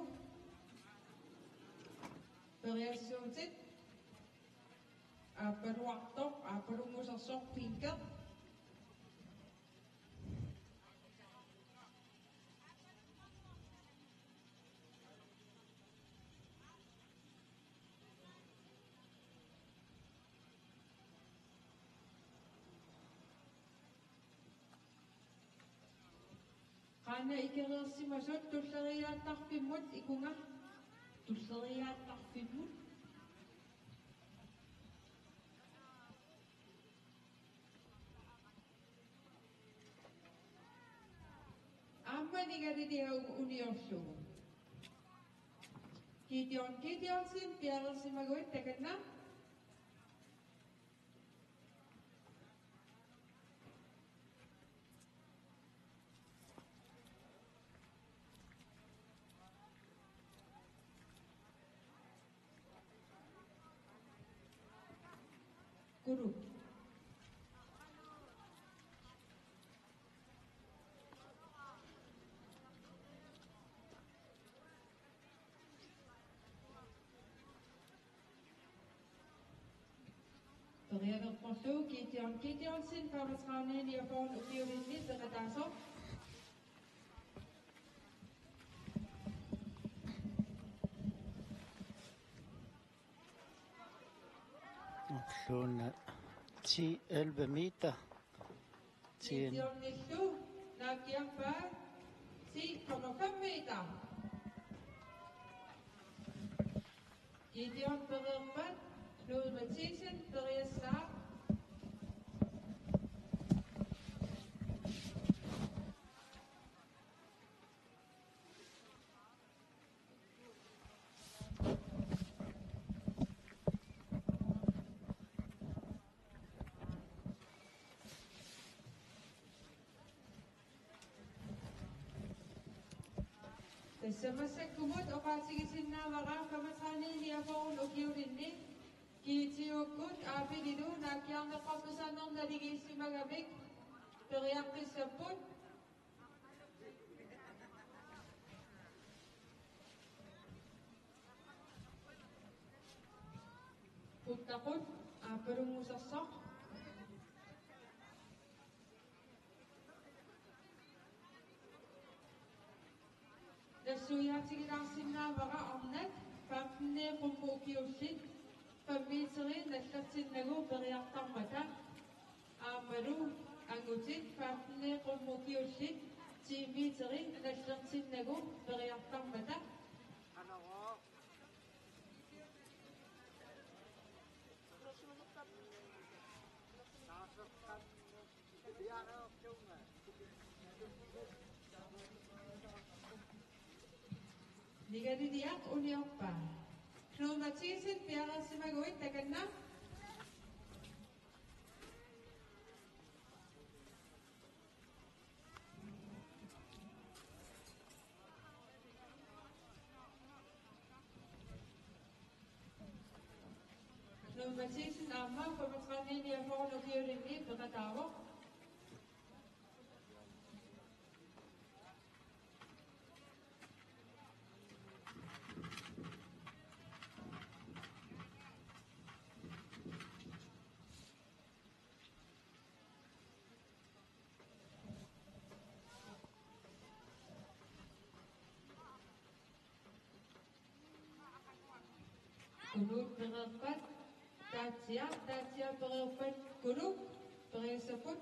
Periassuutit. Aappaluartoq, aappalunngusersoq pinke. Qanoq ikereersimasut tulleriiaattarfimmut ikunga. Tulleriiaattarfimmut. Aamma Nigaliliaq uniorlugu. Gideon Gideonsen piareersimaguit takanna. Kuluk. Perialerporlu Gideon Gideonsen, femogtredive niogfyrre ukiulinni peqataasoq. Ulluuna ti elleve meter. Ti. Gideonillu naakkiarpaa ti komma fem meter. Gideon pereerpat, Knud Mathisen periassaaq. Tassa massakkumut oqaatigisinnaavara femogtredive niogfyrre ukiulinni G T O-kkut aapililu naakkiarnerpaartussaaneq naligiissimagamik periarfissapput. Puttaqut aappalunngusersoq. Nassuiaatigilaarsinnaavara arnat femten qummut ukiullit fem meteri nallertinnagu periartarmata. Aammalu angutit femten qummut ukiullit ti meteri nallertinnagu periartarmata. Nigaliliaq uniorpaa. Knud Mathisen piareersimaguit takanna. Knud Mathisen aamma femogtredive niogfyrre ukiulinni peqataavoq. Kuluk pereerpat, Taatsiaq, Taatsiaq pereerpat, Kuluk, periassapput.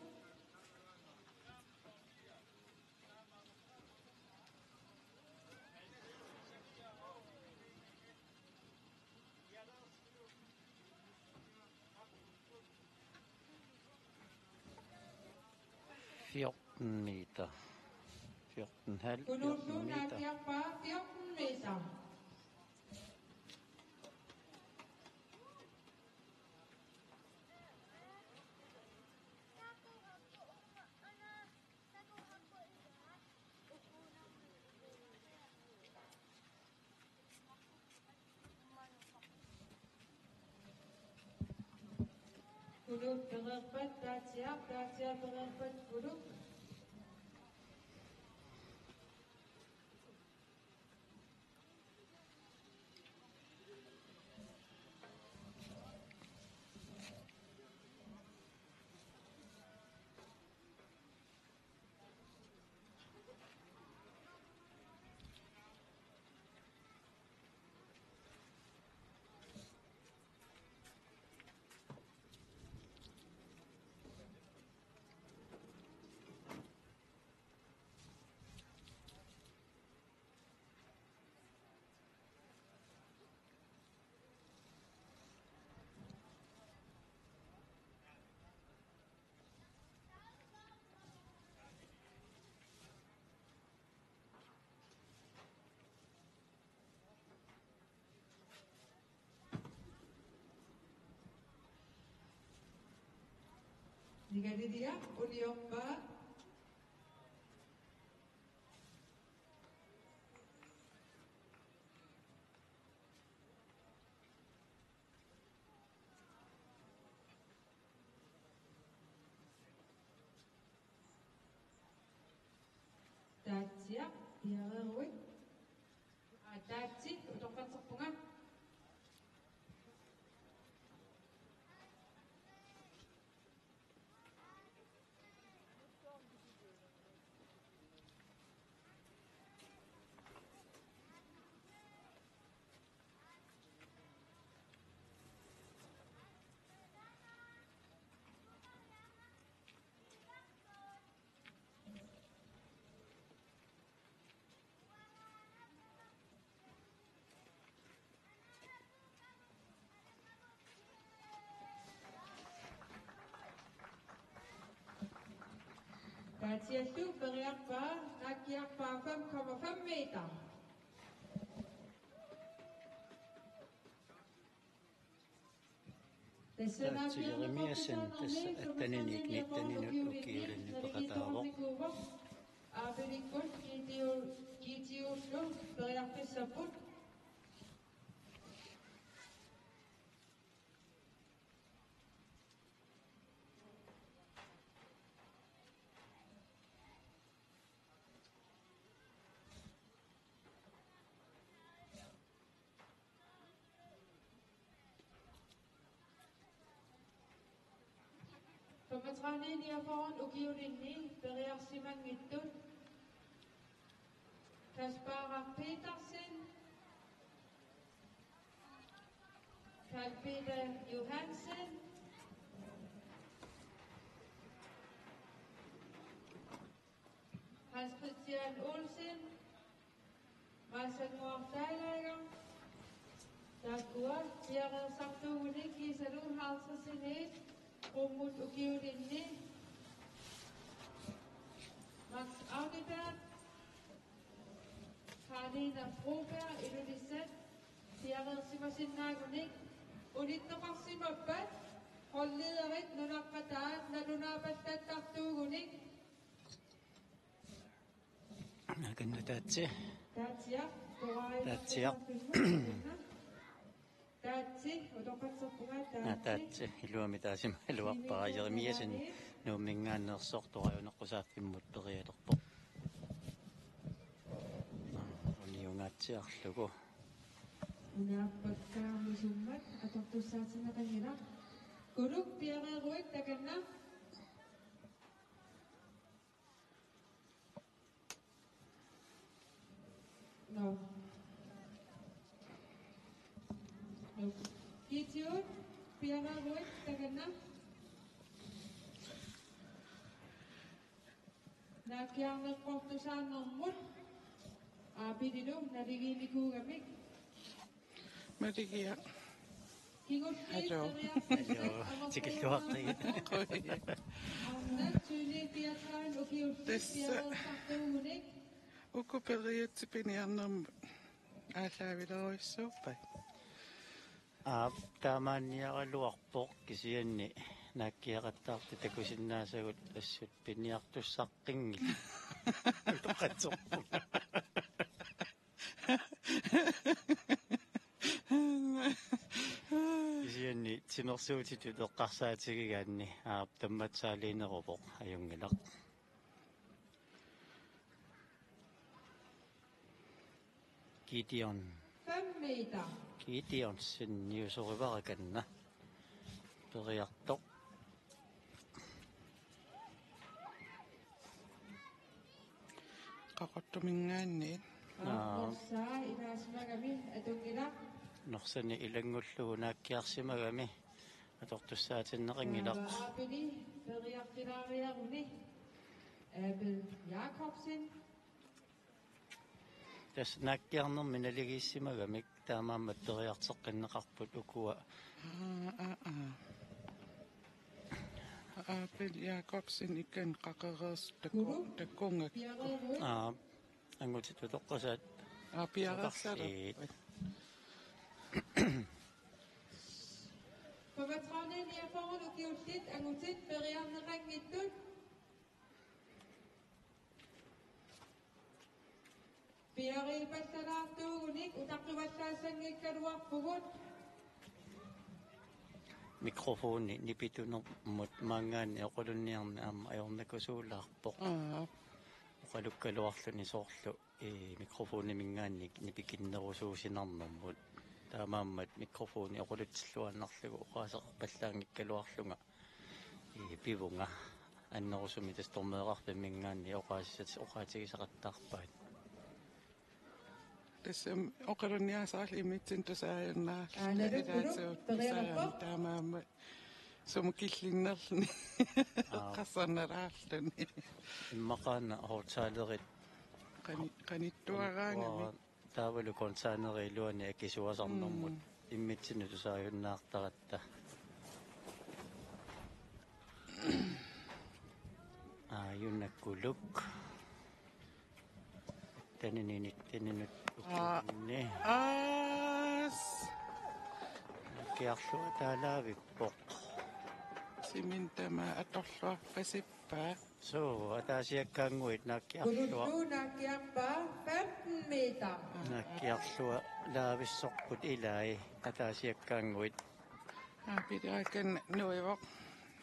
Fjorten meter. Fjorten halv, fjorten meter. Fjorten meter. Kuluk pereerpat Taatsiaq, Taatsiaq pereerpat Kuluk. Galilea uniorpaa. Taatsiaq piareeruit. Aa, taatsi utoqqatserpunga. Taatsiallu periarpaa, naakkiarpaa fem komma fem meter. Tassa Taatsi Jeremiassen tassa atteninik nitteninut ukiulinni peqataavoq. Aapilikkut Gideon, Gideonlu periarfissapput. Femogtredive niogfyrre ukiulinni periarsimanngitsut. Kaspar Petersen, Karl Peter Johansen, Hans Christian Olsen, Marcel Moortalager, taakkua piareersartuugunik kiisalu halvtredsinit qummut ukiulinni. Max Audibert, Karina Broberg, Ilulissat, piareersimasinnaagunik unittoqarsimappat holdlederit nunaqqataat nalunaapallattartuugunik. Akanna taatsi. Taatsiaq, Taatsiaq. Taatsi, utoqqatserpunga. Aa, taatsi. Taatsi, iluamik taasima iluarpara Jeremiassen Nuumminngaanneersoq torajuneqqusaaffimmut perialerpoq. Uniungaatsiarlugu. Unaappakkaarmisummat atortussaatinneqanngilaq. Kuluk piareeruit takanna. No. No. Gideon, piareeruit takanna. Naakkiarneqartussaanermut aapililu naligiinnikuugamik. Maligiaq. Kingulliit. Hello. Hello. Tikilluaqqigit. Arnat Thyni Piatsaan ukiullit. Tassa. Piareersartuugunik. Uku periatsit piniarnermut aallaavilerujussuuppat? Aap, taamaanniaraluarpoq kisianni naakkiaqattaartut takusinnaasagut assut piniartussaqqinngillat. Utoqqatserpunga. Kisianni timersuutitut eqqarsaatigigaanni, aap, tammatsaaliineruvoq, ajunngilaq. Gideon. Fem meter. Gideonsen niusorivara kanna. Periartoq. Qaqortuminngaanniit. Aa. Norsaa ilaasimagami atunngilaq. Norsani ilanngullugu naakkiarsimagami atortussaatinneqanngilaq. Aapili periartilaariaruni. Abel Jakobsen. Tassa naakkiarnermi naligiissimagamik taamaammat periarteqqinneqarput ukua. Aa, aa, aa. Abel Jakobsen ikan qaqereersut taku-, takungak. Aa, angutit utoqqasaat. Aa, piareersarput. Soqarsiit. Træniiafoorlu ukiullit angutit periarneqanngitsut. Piariipallalaartuugunik utaqqivallaassanngikkaluarpugut. Mikrofoni nipitunermut maanngaanniit oqalunniarneq aamma ajornakusuulaarpoq. Aa. Oqalukkaluarluni soorlu, ee, mikrofoniminngaanniit nipikinnerusuusinarnermut. Taamaammat mikrofoni oqalutsilluaannarlugu oqaaseqarpallaanngikkaluarlunga, ee, pivunga. Annerusumik tassa dommereqarfimminngaanniit oqaasisat-, oqaatigisaqattaarpaat. Tassa oqalunniarsaralugit immitsinnut tusaajunnaarluta. Aana, ilaatsigut tusaajunnaarluta taamaammat sumut killinnerluni. Aa. Eqqarsarnalaarluni. Immaqaana højttalerit qani-, qanittuaraangamik. Taavalu containeri iluani akisuasarnermut. Mm. Immitsinnut tusaajunnaartaratta. Aajuna Kuluk. Taninini-, taninut ukiuni. Aas. Naakkiarlunga taalaavippoq. Simin tamaat atorluarpasippaa. Suu, ataasiakkaannguit naakkiarlunga. Kulullu naakkiarpaa femten meter. Naakkiarlunga laavissorput ilai ataasiakkaannguit. Aa, Peter Aken nuivoq.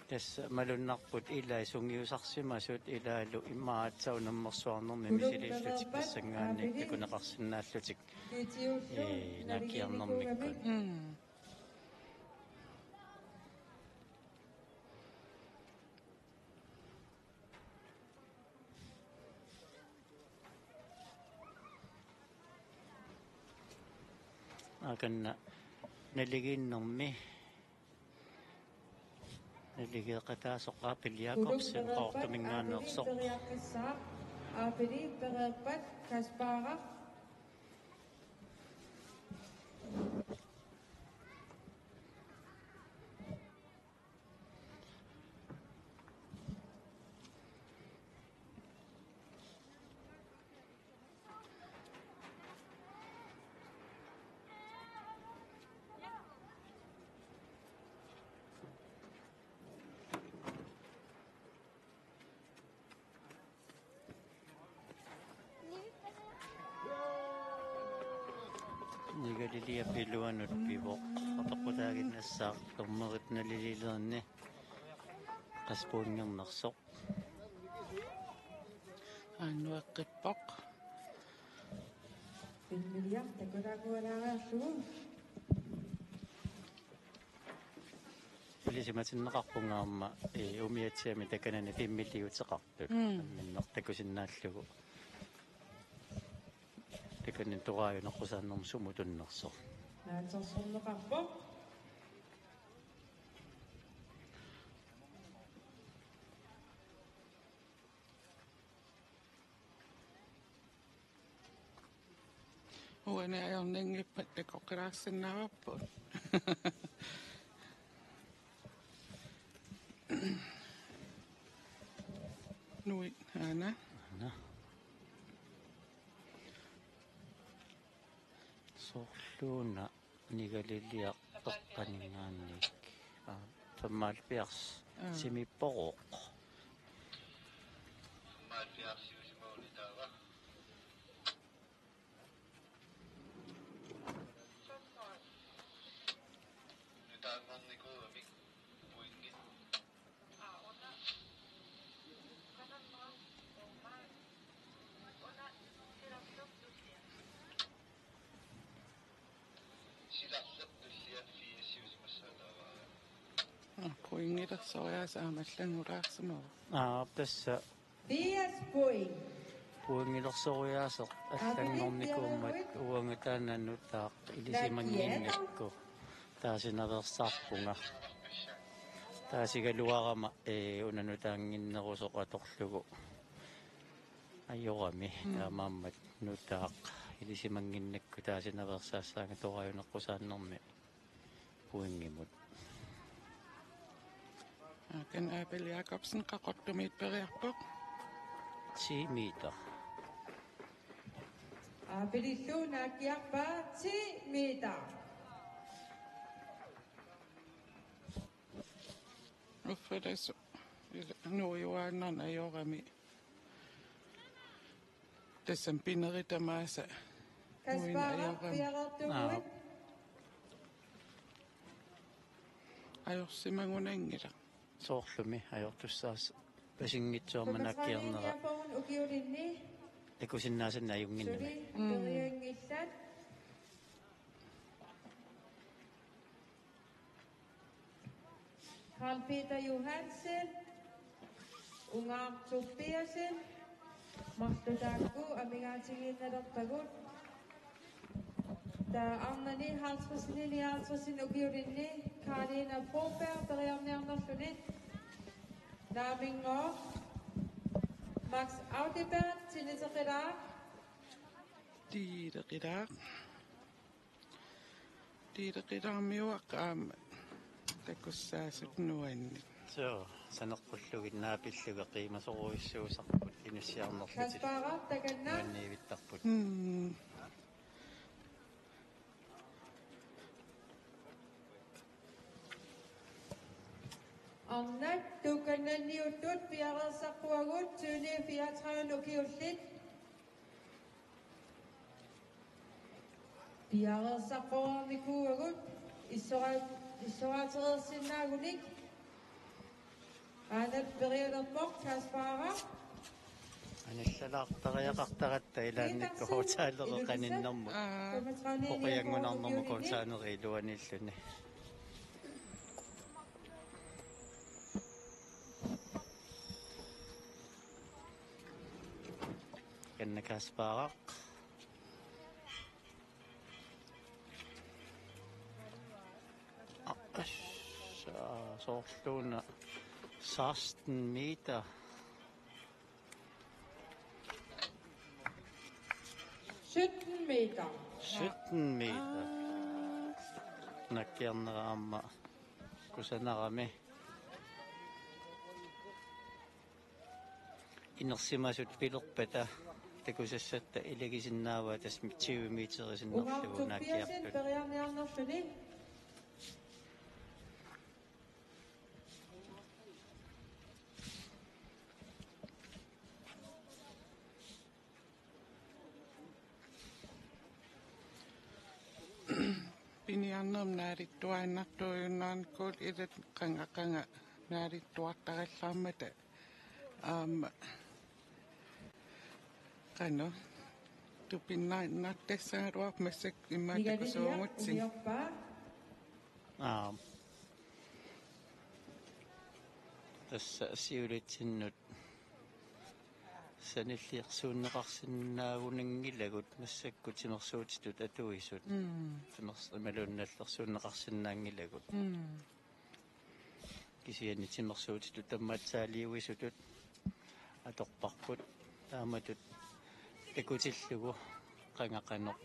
Tassa malunnarput ilai sungiusarsimasut ilaallu immaqa aatsaat unammersuarnermi misiliillutik tassanngaanniit takuneqarsinnaallutik. Ee, naakkiarnermikkut. Mm. Akanna naligiinnermi naligeeqataasoq Aapili Jakobsen Qaqortuminngaanneersoq. Aapili pereerpat Kaspara. Nigaliliap iluanut pivoq. Apeqqutaaginnassaaq dommerit naliliilerni qassit pointinngornersoq. Annueqqippoq. Filmiliaq takulaangualaariarlugu. Ilisimatinneqarpunga aamma, ee, umiatsiami takanani filmiliuteqartut. Mm. Minneq takusinnaallugu. Takanani toraajuneqqusaannermut sumut tunnersoq. Naatsorsorneqarpoq. Uani ajornanngippat takoqqilaarsinnaavarput. Nuit, aana. Aana. Soorluuna Nigaliliaq peqqaninngaanniit. Aa, femoghalvfjerds. Aa. Simiippoq. Pointilersoriaaseq aamma allanngulaarsimavoq. Aa, tassa. Firs point. Pointilersoriaaseq allanngornikuummat uanga taanna nutaaq ilisimannginnakku taasinaveersaarpunga. Taasigaluarama, ee, una nutaannginnerusoq atorlugu ajorami. Mm. Taamaammat nutaaq ilisimannginnakku taasinaveersaassaanga toraajuneqqusaannermi pointimut. Akan Abel Jakobsen Qaqortumiit periarpoq. Ti meter. Abelillu naakkiarpaa ti meter. Uffa tassa ila nuiuaannarneq ajorami. Tassami pineri tamaasa. Kaspar, uinga ajorami. Piareertuuguit. Aa. Ajorsimagunanngilaq. Soorlumi ajortussaas pasinngitsuarma naakkiarnera. Nummer tre, Niapoon ukiulinni. Takusinnaasannik ajunnginnami. Suli, mm, perianngillat. Carl Peter Johansen, Ungaaq Tobiassen, marluk taakku amigaatigiinnalerpagut. Taava arnani halvtredsinik nioghalvtredsinik ukiulinni Karina Broberg periarniarnerluni. Naaminngooq Max Audibert, Tiniteqilaaq. Tiiteqilaaq. Tiiteqilaarmiuaq aamma takussaasut nuanni. Suu, saneqqullugit naapillugit qiimasorujussuusarput inussiarnerlutik. Kaspar, takanna. Nuanniivittarput. Mm. Arnat tuukkannanniuttut piareersarpuagut tyveni fireogtredive ukiullit. Piareersaqqoreernikuuagut issora-, issoraatereersinnaagunik. Aanat perialerpoq Kaspar. Anillalaartariaqartaratta ilaannikkut hotellereqaninnermut. Aa. Oqianngunarnermut hotelleri iluaniilluni. Kanna Kaspar. Assa, soorluuna seksten meter. Sytten meter. Sytten meter. Naakkiarnera aamma kusanarami. Inersimasut pilerpata takusassatta ilagisinnaavaa tassa tyve meterisinnarlugu naakkiartut. Periarniarnerluni. Piniarnermi naalittuaannartuujunnaarnikuuvoq ilaa qanga qanga naalittuartarallarmata. Aamma qanoq tupinnaannartassagaluarpoq massakkut immaqa takusuugutsigit. Aap. Tassa siulitsinnut sanilliorsuunneqarsinnaagunanngilagut massakkut timersuutitut atuisut. Mm. Timers-, imaluunniit nallersuunneqarsinnaanngilagut. Mm. Kisianni timersuutitut tammaatsaaliuisutut atorparput taamatut takutillugu qanga qanoq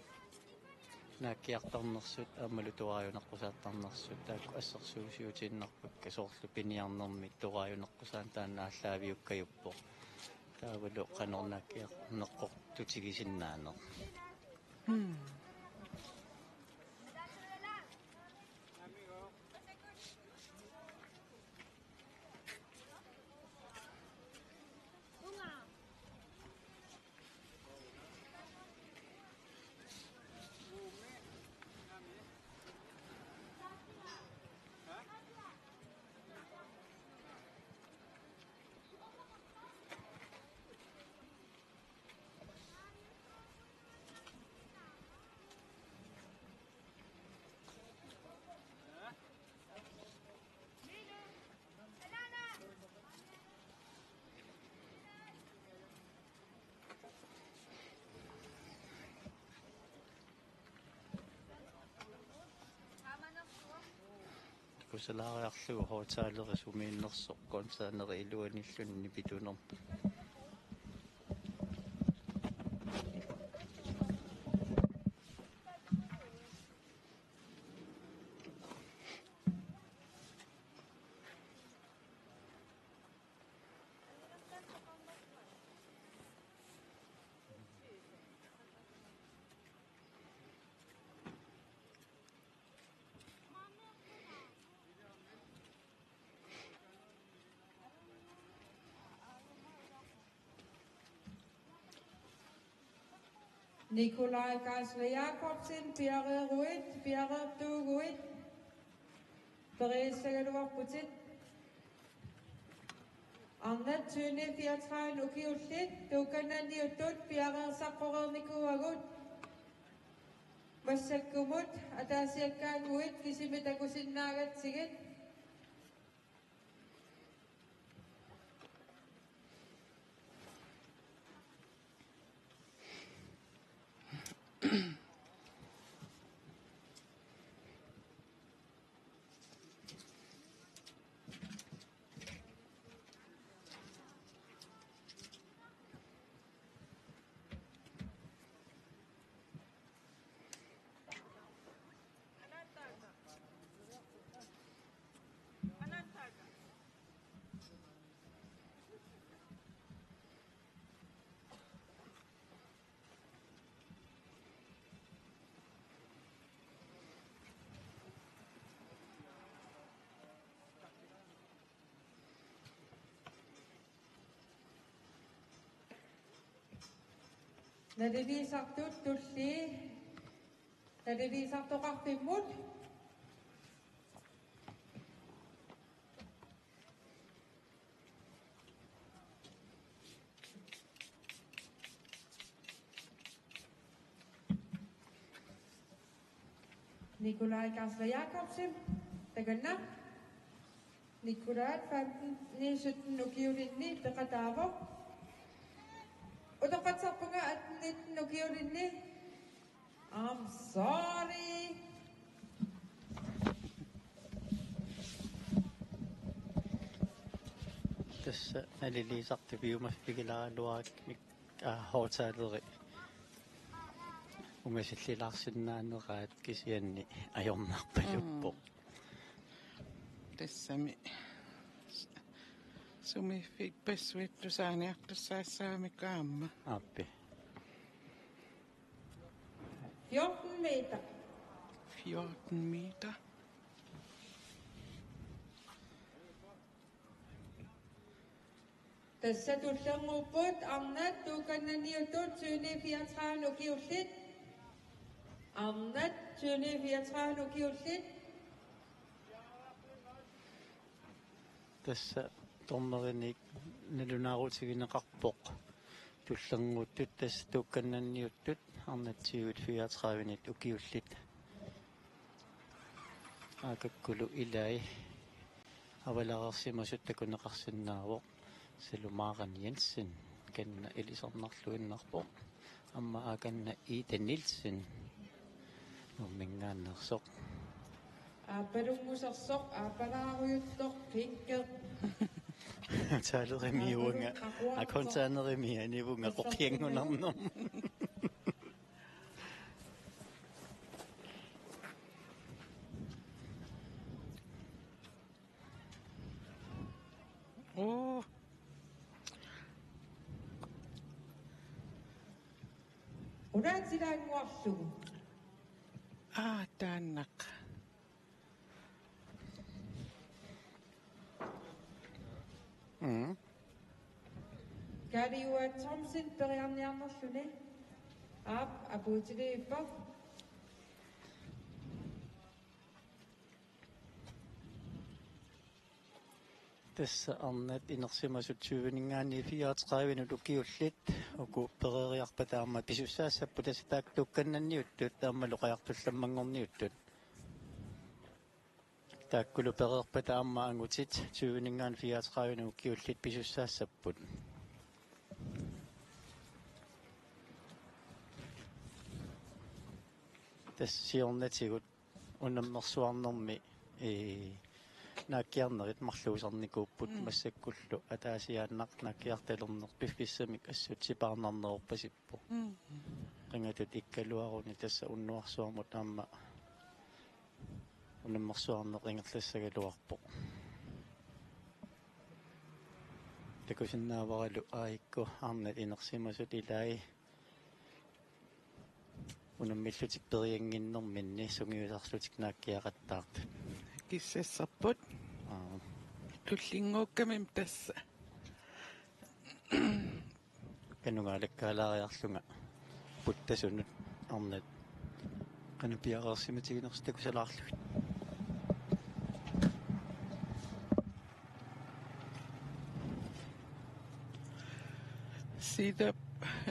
naakkiartarnersut aammalu tuaajunaqqusaartarnersut taakku assersuusiutiinnarpakka soorlu piniarnermik tuaajunaqqusaarneq taanna aallaaviukkajuppoq. Taavalu qanoq naakkiarneqartutigisinnaaneq. Hmm. Kusalaariarlugu hotelleri sumiinnersoq containeri iluaniilluni nipitunermut. Nikolaj Geisler Jakobsen, piareeruit, piareertuuguit, periussagaluarputit. Arnat tyveni fireogtredive ukiullit, Tuukkannanniuttut piareersaqqoreernikuuagut. Massakkumut ataasiakkaannguit kisimik takusinnaagatsigit. Naliliisartut tullii, naliliisartoqarfimmut. Nikolaj Geisler Jakobsen, takanna. Nikolaj femten sytten ukiulinni peqataavoq. Utoqqatsisarpunga atten nitten ukiulinni. I'm sorry. Tassa naliliisartut piumaffigilaaraluarakku, aa, højttaleri ungasillilaarsinnaaneraat kisianni ajornarpaluppoq. Mm. Tassami. Sumiiffippassuit tusaaniartussaassagamikku aamma. Aappi. Fjorten meter. Fjorten meter. Tassa tullinnguupput arnat Tuukkannanniuttut tyveni fireogtredive ukiullit. Arnat tyveni fireogtredive ukiullit. Tassa dommerinik nalunaarutigineqarpoq. Tullinnguuttut tassa Tuukkannanniuttut arnat tyvit fireogtredive-nit ukiullit. Aakakkulu ilai avalareersimasut takuneqarsinnaavoq Salu Maren Jensen, kanna ilisarnarluinnarpoq. Aamma aakanna Ida Nielsen, Nuumminngaanneersoq. Aappalummusersoq, aappalaarujuttoq, pinke. Taalerimii uanga, akontaaneriimi anivunga qoqianngunarnermut. Oo. Unaatilaannguarlugu. Aa, taannaq. Mm. Kaali Juaat Thomsen periarniarnerluni. Aap, apuutiliippoq. Tassa arnat inersimasut tyveninngaanniit fireogtredive-nut ukiullit, uku pereeriarpata aamma pisussaassapput, tassa taakku Tuukkannanniuttut aammalu Qajartuallammanngorniuttut. Taakkulu pereerpata aamma angutit tyveninngaanniit fireogtredive-nut ukiullit pisussaassapput. Tassa siornatigut unammersuarnermi, ee, naakkiarnerit marluusarnikuupput. Mm. Massakkullu ataasiaannaq naakkiartalerneq piffissamik assut sipaarnarnerorpasippoq. Mm. Qingatut ikkaluaruni tassa unnuarsuarmut aamma unammersuarneq ingerlassagaluarpoq. Takusinnaavaralu aajuku arnat inersimasut ilai unammillutik periannginnerminni sungiusarlutik naakkiaqattaartut. Kissassarput. Aa. Tullinnguukkamimmi tassa. Kanungaalakkaalaariarlunga. Puttasunut arnat qanoq piareersimatiginersoq takusalaarlugit. Sitap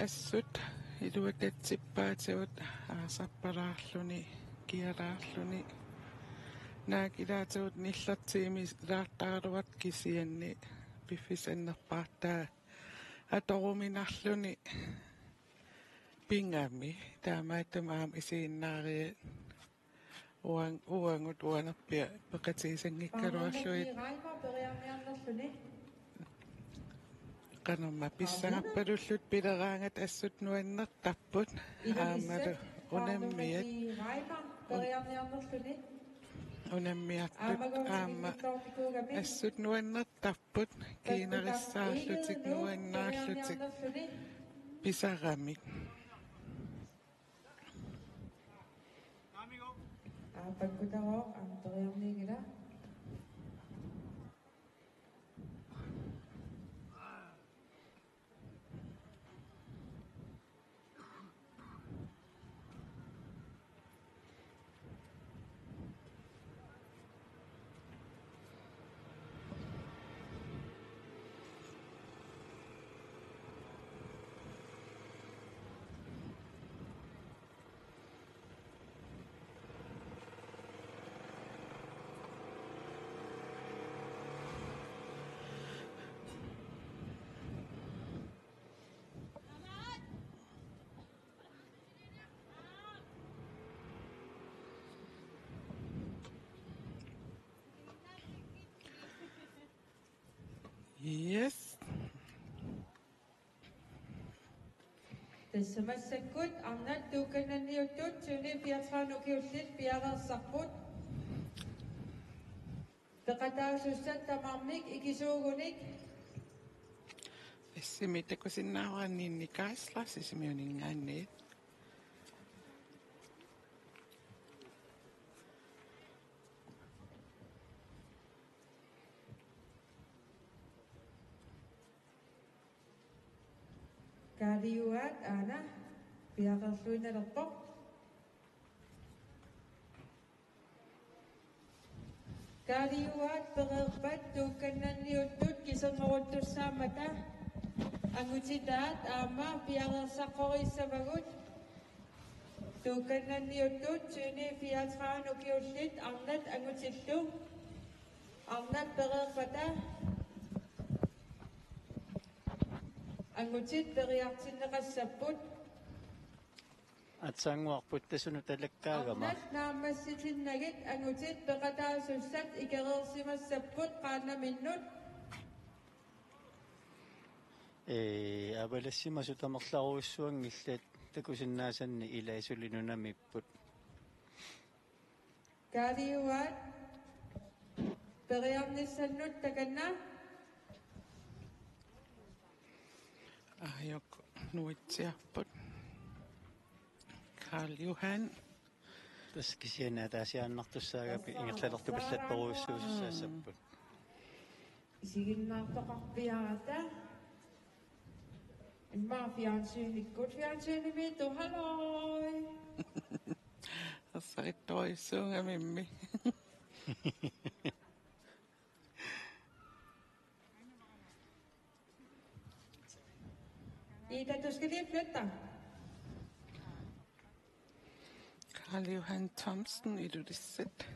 assut iluatatsippaatigut aasarpalaarluni kialaarluni naak ilaatigut nillertiimilaartaraluartoq kisianni piffissaq annerpaartaa atoruminarluni pigami taamaattumik aamma isiginnaariat uang-, uagut uanerpiaq peqatigisanngikkaluarlugit. Reimer periarniarnerluni. Qanormaa pissangarpalullutik pileraangat assut nuannertarput. Aammalu unammiat. Reimer periarniarnerluni. Unammiartut aamma assut nuannertarput kiinarissaarlutik nuannaarlutik pisaramik. Aa, pakkutavoq, aamma periarnianngilaq. Yes. Tassa massakkut arnat tuukannanniuttut tyveni fireogtredive ukiullit piareersarput. Peqataasussat tamarmik ikisuugunik. Sisimiut takusinnaavara Ninni Geisler, Sisimiuninngaanniit. Kaaliuaat aana piareerluinnalerpoq. Kaaliuaat pereerpat tuukannanniuttut kiserneruttussaammata angutitaat aamma piareersaqqorissavagut. Tuukannanniuttut tyveni fireogtredive ukiullit arnat angutillu. Arnat pereerpata angutit periartinneqassapput. Aatsaannguaq puttasunut talakkaagama. Arnat naammassitinnagit angutit peqataasussat ikereersimassapput qaannaminnut. Ee, avalassimasut tamarluarujussuanngillat takusinnaasanni ilai suli nunamiipput. Kaaliuaat periarnissannut takanna. Aajuku nuitsiarput. Karl Johan. Tassa kisianni ataasiaannartussaagami ingerlalertupallattorujussuusussaassapput. Isiginnaartoqarpiarata. Immaqa fjernsynikkut, fjernsynikkut, halløj. Ersarittorujussuugamimmi. Ida, du skal lige flytte dig. Karl Johan Thomsen, Ilulissat.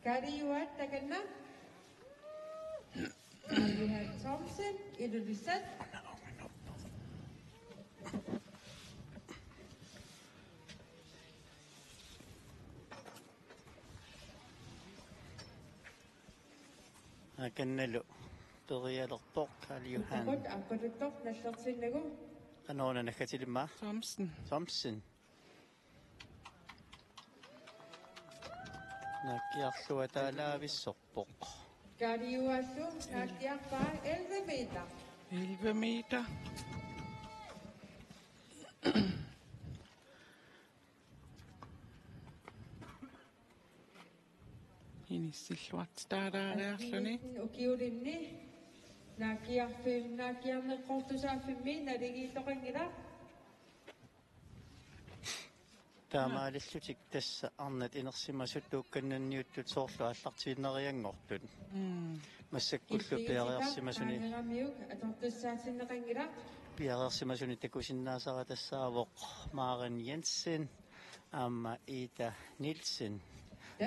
Kaaliuaat takanna. Kaaliuaat Thomsen, Ilulissat. Akannalu perialerpoq Karl Johan. Utakut appaluttoq nallertinnagu. Qanoq una naggatilik? Thomsen. Thomsen. Naakkiarluataalaavissorpoq. Kaaliuaallu naakkiarpaa elleve meter. Elleve meter. Inissilluartitaalaariarluni. Ukiulinni Naakkiarfim-, naakkiarneqqortusaaffimmi naligiittoqanngilaq. Taamaalillutik tassa arnat inersimasut tuukkannanniuttut soorlu aallartiinnarianngortut. Mm. Massakkullu piareersimasuni. Illigitikka qaangeramiuk atortussaatinneqanngilaq. Piareersimasuni takusinnaasara tassaavoq Maren Jensen aamma Ida Nielsen.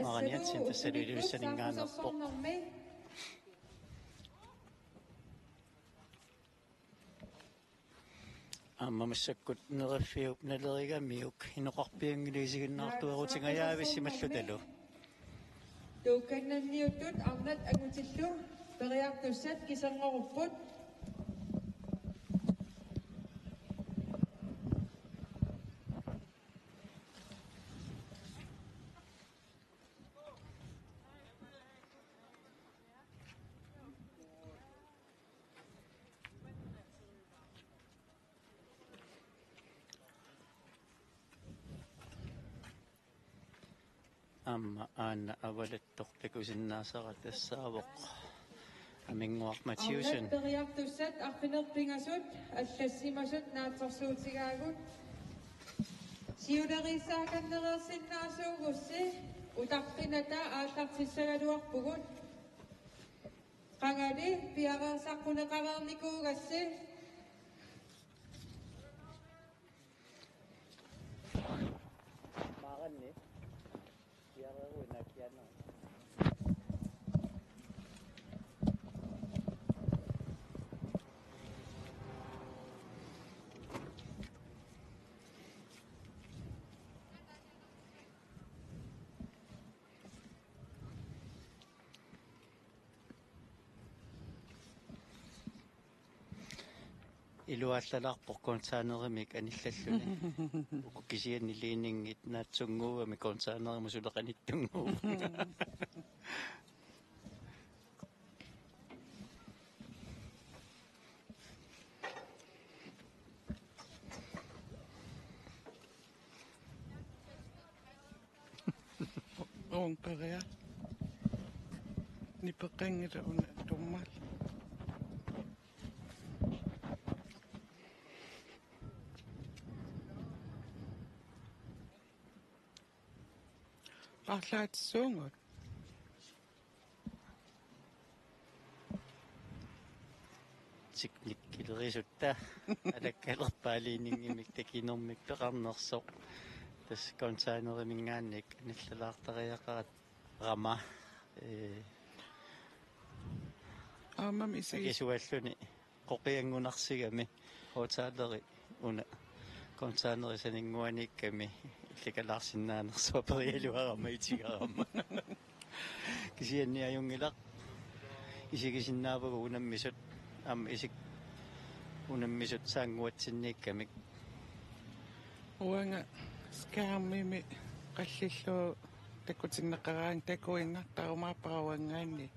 Maren Jensen tassalu Ilulissaninngaanneerpoq. Saqqummersornermi. Aamma massakkut Neriffiup nalerigamiuk inoqarpianngilu isiginnaartuerutingajaavissimallutalu. Tuukkannanniuttut arnat angutillu periartussat kiserngoruppput. Aamma aana avalattoq takusinnaasara tassaavoq Aminnguaq Mathiussen. Arnat periartussat arfineq-pingasut allassimasut naatsorsuutigaagut. Siuleriissaakannereersinnaasuugussi utaqqinata aallartissagaluarpugut. Qangali piareersaqquneqareernikuugassi. Maaranni piareeruinnaakkiarneq. Iluallalaarpoq containerimik anillalluni. Uku kisianni ledningit naatsunnguugami containerimut suli qanittunnguuvoq. Uunga peria. Nipeqanngilaq una tummal. Arlaatissuugut. Teknikkilerisutta alakkalerpaa ledningimik takinermik peqarnersoq. Tassa containeriminngaanniit anillalaartariaqarama. Ee. Aammami isi- akisualluni qoqianngunarsigami hoteleri una containerit saninnguaniikkami illikalaarsinnaanersoq aperigaluarama itigarama. Kisianni ajunngilaq isigisinnaavagut unammisut aamma isik unammisut saannguatsinniikkamik. Uanga skærmimi qallillugu takutinneqaraangat takuinnartarumaarpara uanngaanniit.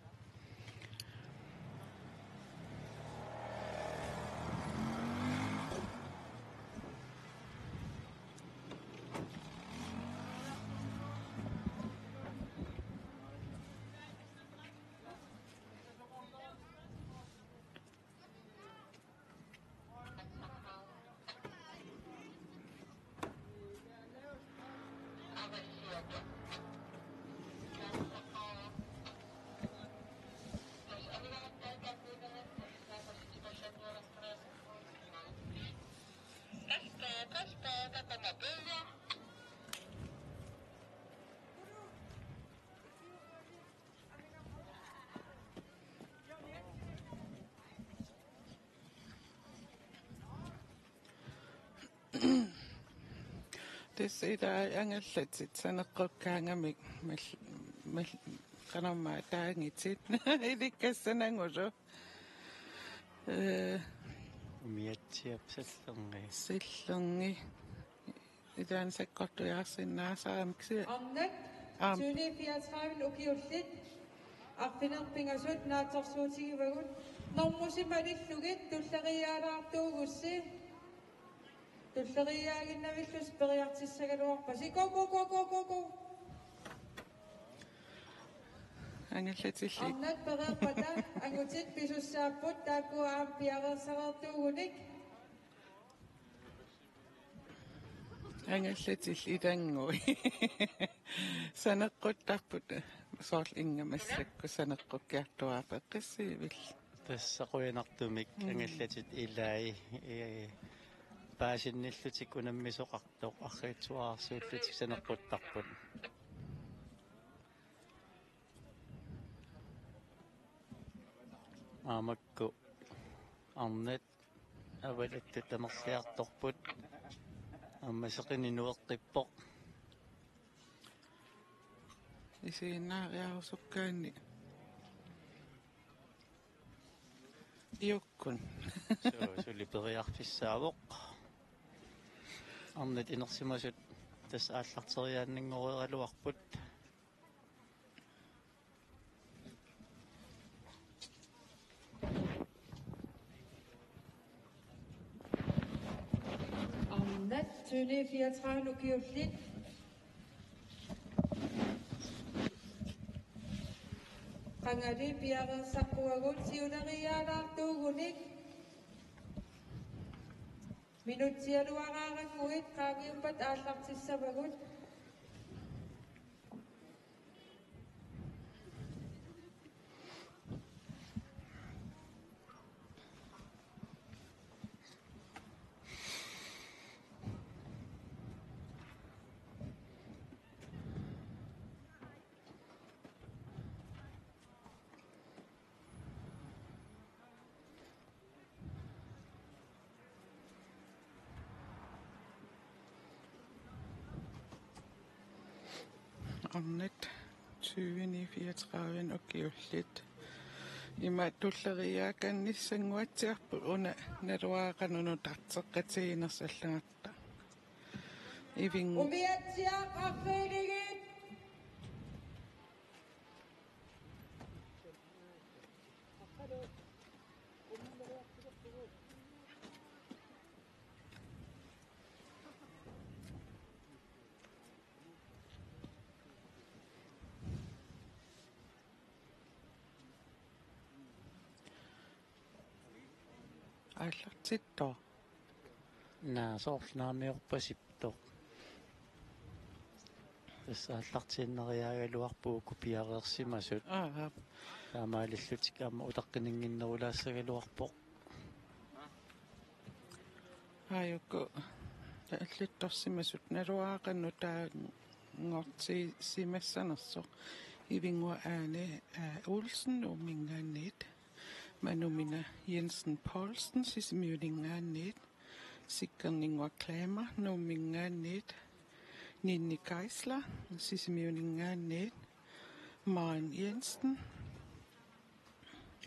Tassa ilaa angallatit saneqqukkaangamik mal-, mal-, qanormaa taangitit. Ilikkassanagulu. Ee. Umiatsiap sallerngi. Sallerngi. Ilaanni sakkortujaarsinnaasarami kisianni. Arnat, aam, tyveni fireogtredive ukiullit arfineq-pingasut naatsorsuutigivagut. Normusi malillugit tulleriiaalaartuugussi. Tulleriiaaginnavillusi periartissagaluarpasi. Go, go, go, go, go, go. Angallatilli. Arnat pereerpata angutit pisussaapput, taakku aamma piareersartuugunik. Angallatilli ilanngui. Saneqquttarput soorlu inga massakkut saneqqukkiartuaarput, eqqissiivil. Tassa qujanartumik. Mm. Angallatit ilai, ee, paasinnillutik unammisoqartoq arriitsuararsuullutik saneqquttarput. Aamma makku arnat avalattut amerliartorput. Aamma seqineq nueqqippoq. Isiginnaariarusukkaanni. Iukkut. Suu, suli periarfissaavoq. Arnat inersimasut tassa aallarteriaannanngoreeraluarput. Arnat tyveni fireogtredive ukiullit. Qangali piareersarpugut siuleriaalaartuugunik. Minutsialuaraarannguit qaangiuppat aallartissavagut. Arnat tyveni fireogtredive ukiullit. Ima tulleriiaakannissanguatsiarput, una naluara qanoq nutarteqqatiginersallagarta. Iving- Umiatsiaq arriilligit. Aallartittoq. Naa, soorlu naammiorpasiptoq. Tassa aallartiinnariaagaluarpugut uku piareersimasut. Aap. Taamaalillutik aamma utaqqininnginnerulaassagaluarpoq. Aajuku allittorsimasut naluara qanoq nutaanngortissimassanersoq. Ivinnguaq Ane, aa, Olsen Nuumminngaanniit. Manumina Jensen Poulsen Sisimiuninngaanniit. Sikkerninnguaq Klamer Nuumminngaanniit. Ninni Geisler Sisimiuninngaanniit. Maren Jensen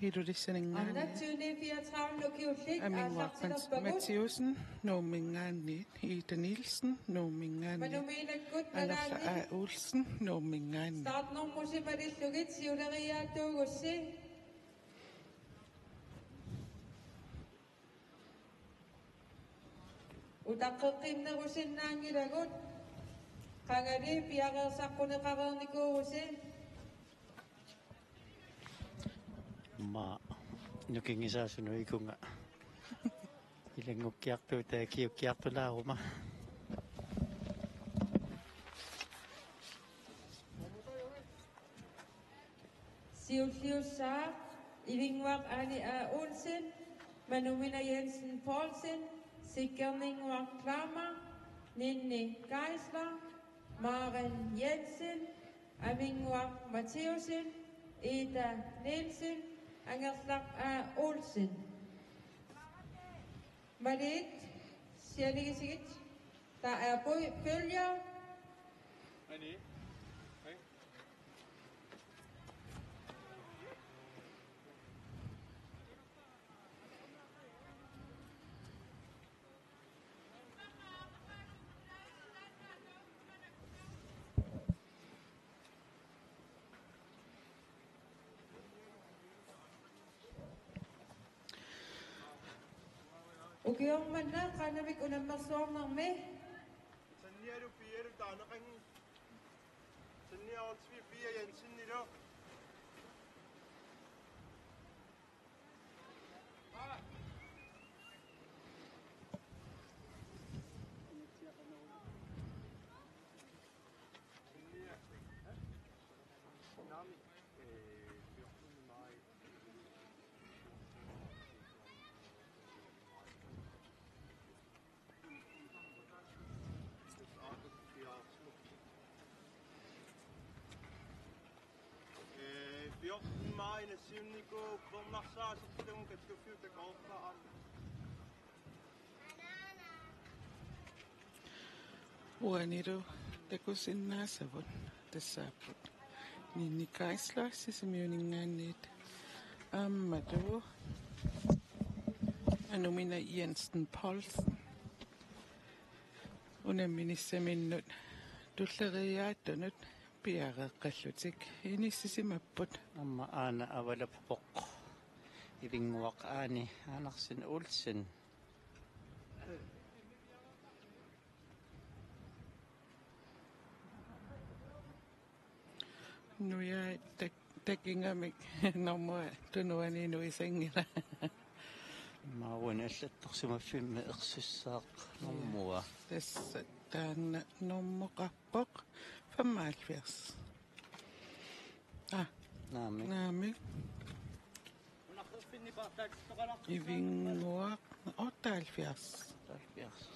Ilulissaninngaanniit. Arnat tyveni fireogtredive ukiullit Aminguaq aallartilerpagut. Mathiussen Nuumminngaanniit. Ida Nielsen Nuumminngaanniit. Manumiinakkut Anerla nalaanni A. Olsen Nuumminngaanniit. Startnummerit malillugit siuleriaattuugussi. Utaqqeqqinnerusinnaanngilagut. Qangali piareersaqquneqareernikuuvusi. Aamma nukingisaasunut ikunga ilanngukkiartuutaa kiukkiartulaaruma. Siulliussaaq Ivinnguaq Ane A. Olsen, Manumina Jensen Poulsen, Sikkerninnguaq Klamer, Ninni Geisler, Maren Jensen, Aminguaq Mathiussen, Ida Nielsen, Angerlaq A. Olsen. Maliit sianigisigit, der er bø-, bølger. Ukioq manna Qaannamik unammersuarnermi. Sannialu Pialu taaneqanngilaq. Sannialu Pia Jensenilu. Maina siunniku pernarsaasit tamu kattuffiup takoorpaa. Uanilu takusinnaasavut tassaapput Ninni Geisler Sisimiuninngaanniit aammalu Anumina Jensen Poulsen unamminissaminnut tulleriiaatunut piareeqqallutik inissisimapput. Aamma aana avalappoq Ivinnguaq Aani Andersen Olsen. Nujai tak-, takingamik normua tunuani nuisanngilaq. Maavani allattorsimaffimmi ersussaaq normua. Tassa taanna normoqarpoq femoghalvfjerds. Ah, naamik. Naamik. Ivinnguaq otteoghalvfjerds. Otteoghalvfjerds.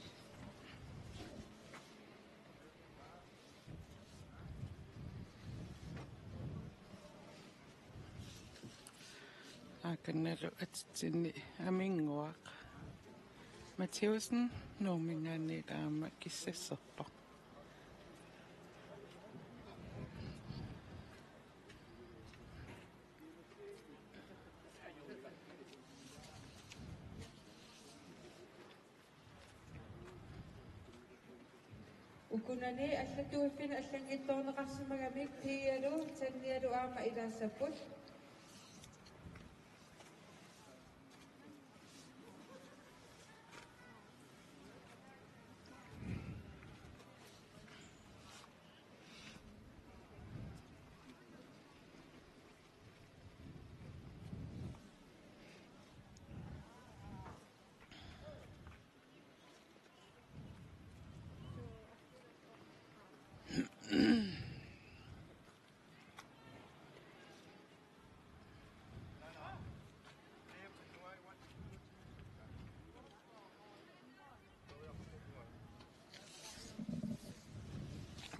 Akannalu atitsinni Aminnguaq Mathiussen Nuumminngaanniit aamma kissasserpoq. Ukunani allattuiffinni allanngitsoorneqarsimagamik Pialu Tannialu aamma ilaassapput.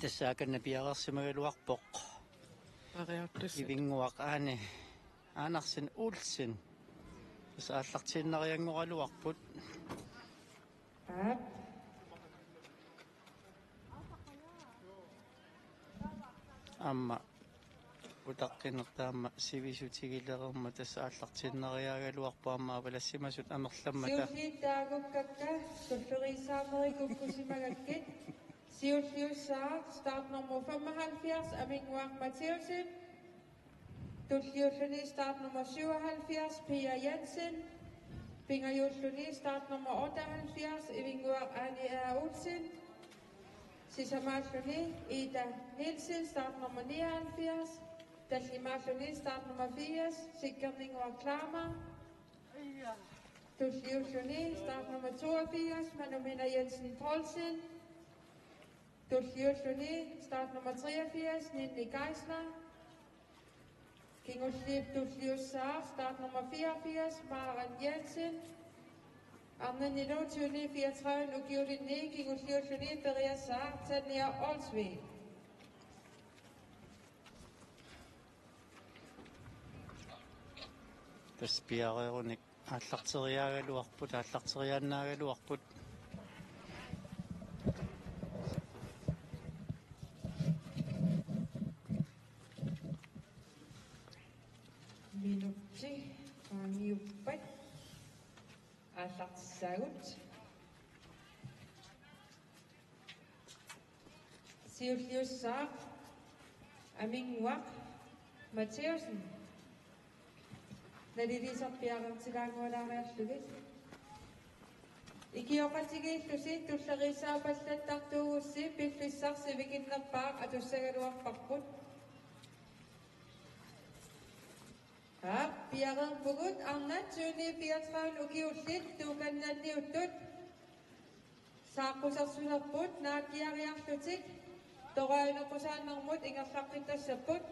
Tassa akanna piareersimagaluarpoq. Periartussat. Ivinnguaq Aani Andersen Olsen. Tassa aallartiinnarianngoraluarput. Aap. Aamma utaqqineq taama sivisutigilermat tassa aallartiinnariaagaluarpoq aamma avalassimasut amerlammata. Siulliit taagukkakka tulleriissaarneri kukkusimagakkit. Siulliussaaq startnummer femoghalvfjerds Aminnguaq Mathiussen. Tulliulluni startnummer syvoghalvfjerds Pia Jensen. Pingajuulluni startnummer otteoghalvfjerds Ivinnguaq Aani A. Olsen. Sisamaalluni Ida Nielsen startnummer nioghalvfjerds. Tallimaalluni startnummer firs Sikkerninnguaq Klammer. Tulliulluni startnummer toogfirs Manumina Jensen Poulsen. Tulliulluni startnummer treogfirs Ninni Geisler. Kingulliup tulliussaaq startnummer fireogfirs Maren Jensen. Arnannilu tyveni fireogtredive ukiulinni kingulliulluni periassaaq Tanja Olsvig. Tassa piareerunik aallarteriaagaluarput, aallarteriaannaagaluarput. Minutti qaangiuppat aallartissaagut. Siulliussaaq Aminnguaq Mathiussen. Naliliisarpiareertilaanngualaariarlugit. Ikioqatigiillusi tulleriissaapallattartuugussi piffissaq sivikinnerpaaq atussagaluarparput. Aap, piareerpugut arnat tyveni fireogtredive ukiullit Tuukannanniuttut. Saaqqusersulerput naakkiariarlutik toraaneqqusaannermut ingerlaqqittassapput.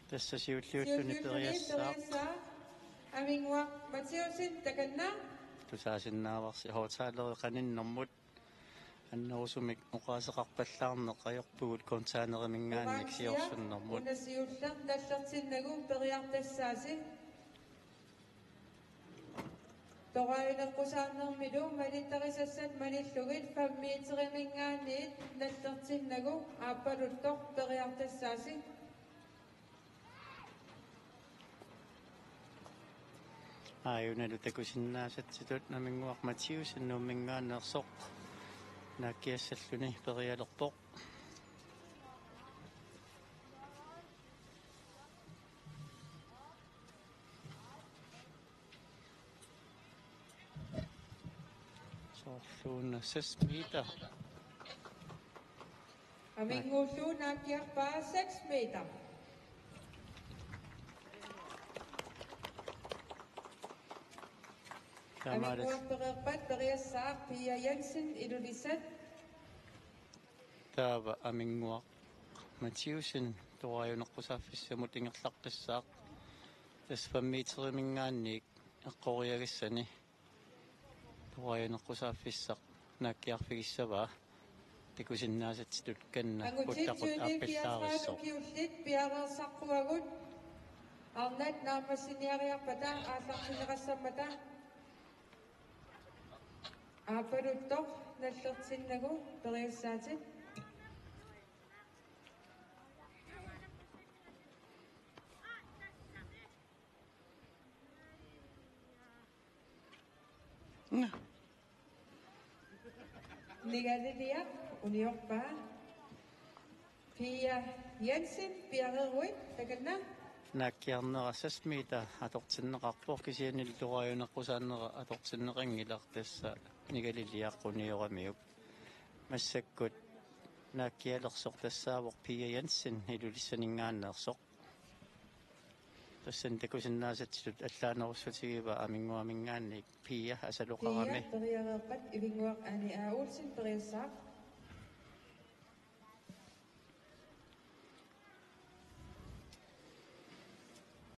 Tassa siulliulluni periassaaq. Periassaaq Aminnguaq Mathiussen takanna. Tusaasinnaavarsi hotaalereqaninnermut. annerusumik oqaaseqarpallaarneq ajorpugut containerimingaanniit siorsunnermut. Una siulleq nallertinnagu periartassaasi. Toraajuneqqusaarnermilu malittarisassat malillugit fem meterimingaanniit nallertinnagu aappaluttoq periartassaasi. Aajunalu takusinnaasatsitut Aminnguaq Mathiussen Nuummingaanneersoq naakkiassalluni perialerpoq. Soorluuna seks meter. Aminnguullugu naakkiarpaa seks meter. Taamaali. Aminnguaq pereerpat periassaaq Pia Jensen Ilulissat. Taava Aminnguaq Mathiussen toraajuneqqusaaffissamut ingerlaqqissaaq. Tassa fem meterimingaanniit eqqoriagassani toraajuneqqusaaffissaq naakkiarfigissavaa. Takusinnaasatsitut kanna puttaqut aappillaarissoq. Ukiullit piareersaqquagut arnat naammassiniariarpata aallartinneqassammata aappaluttoq nallertinnagu periassaatit. Nigaliliaq uniorpaa Pia Jensen piareeruit takanna. Naakkiarnera seks meter atortinneqarpoq kisianni toraajuneqqusaarnera atortinneqanngilaq tassa nigaliliaq unioramiuk. Massakkut naakkialersoq tassaavoq Pia Jensen Ilulissaninngaanneersoq. Tassani takusinnaasatsitut allaanerussutigivaa Aminnguaminngaanniit Pia asaloqarami. Pia periareerpat Ivinnguaq Ani A. Olsen periassaaq.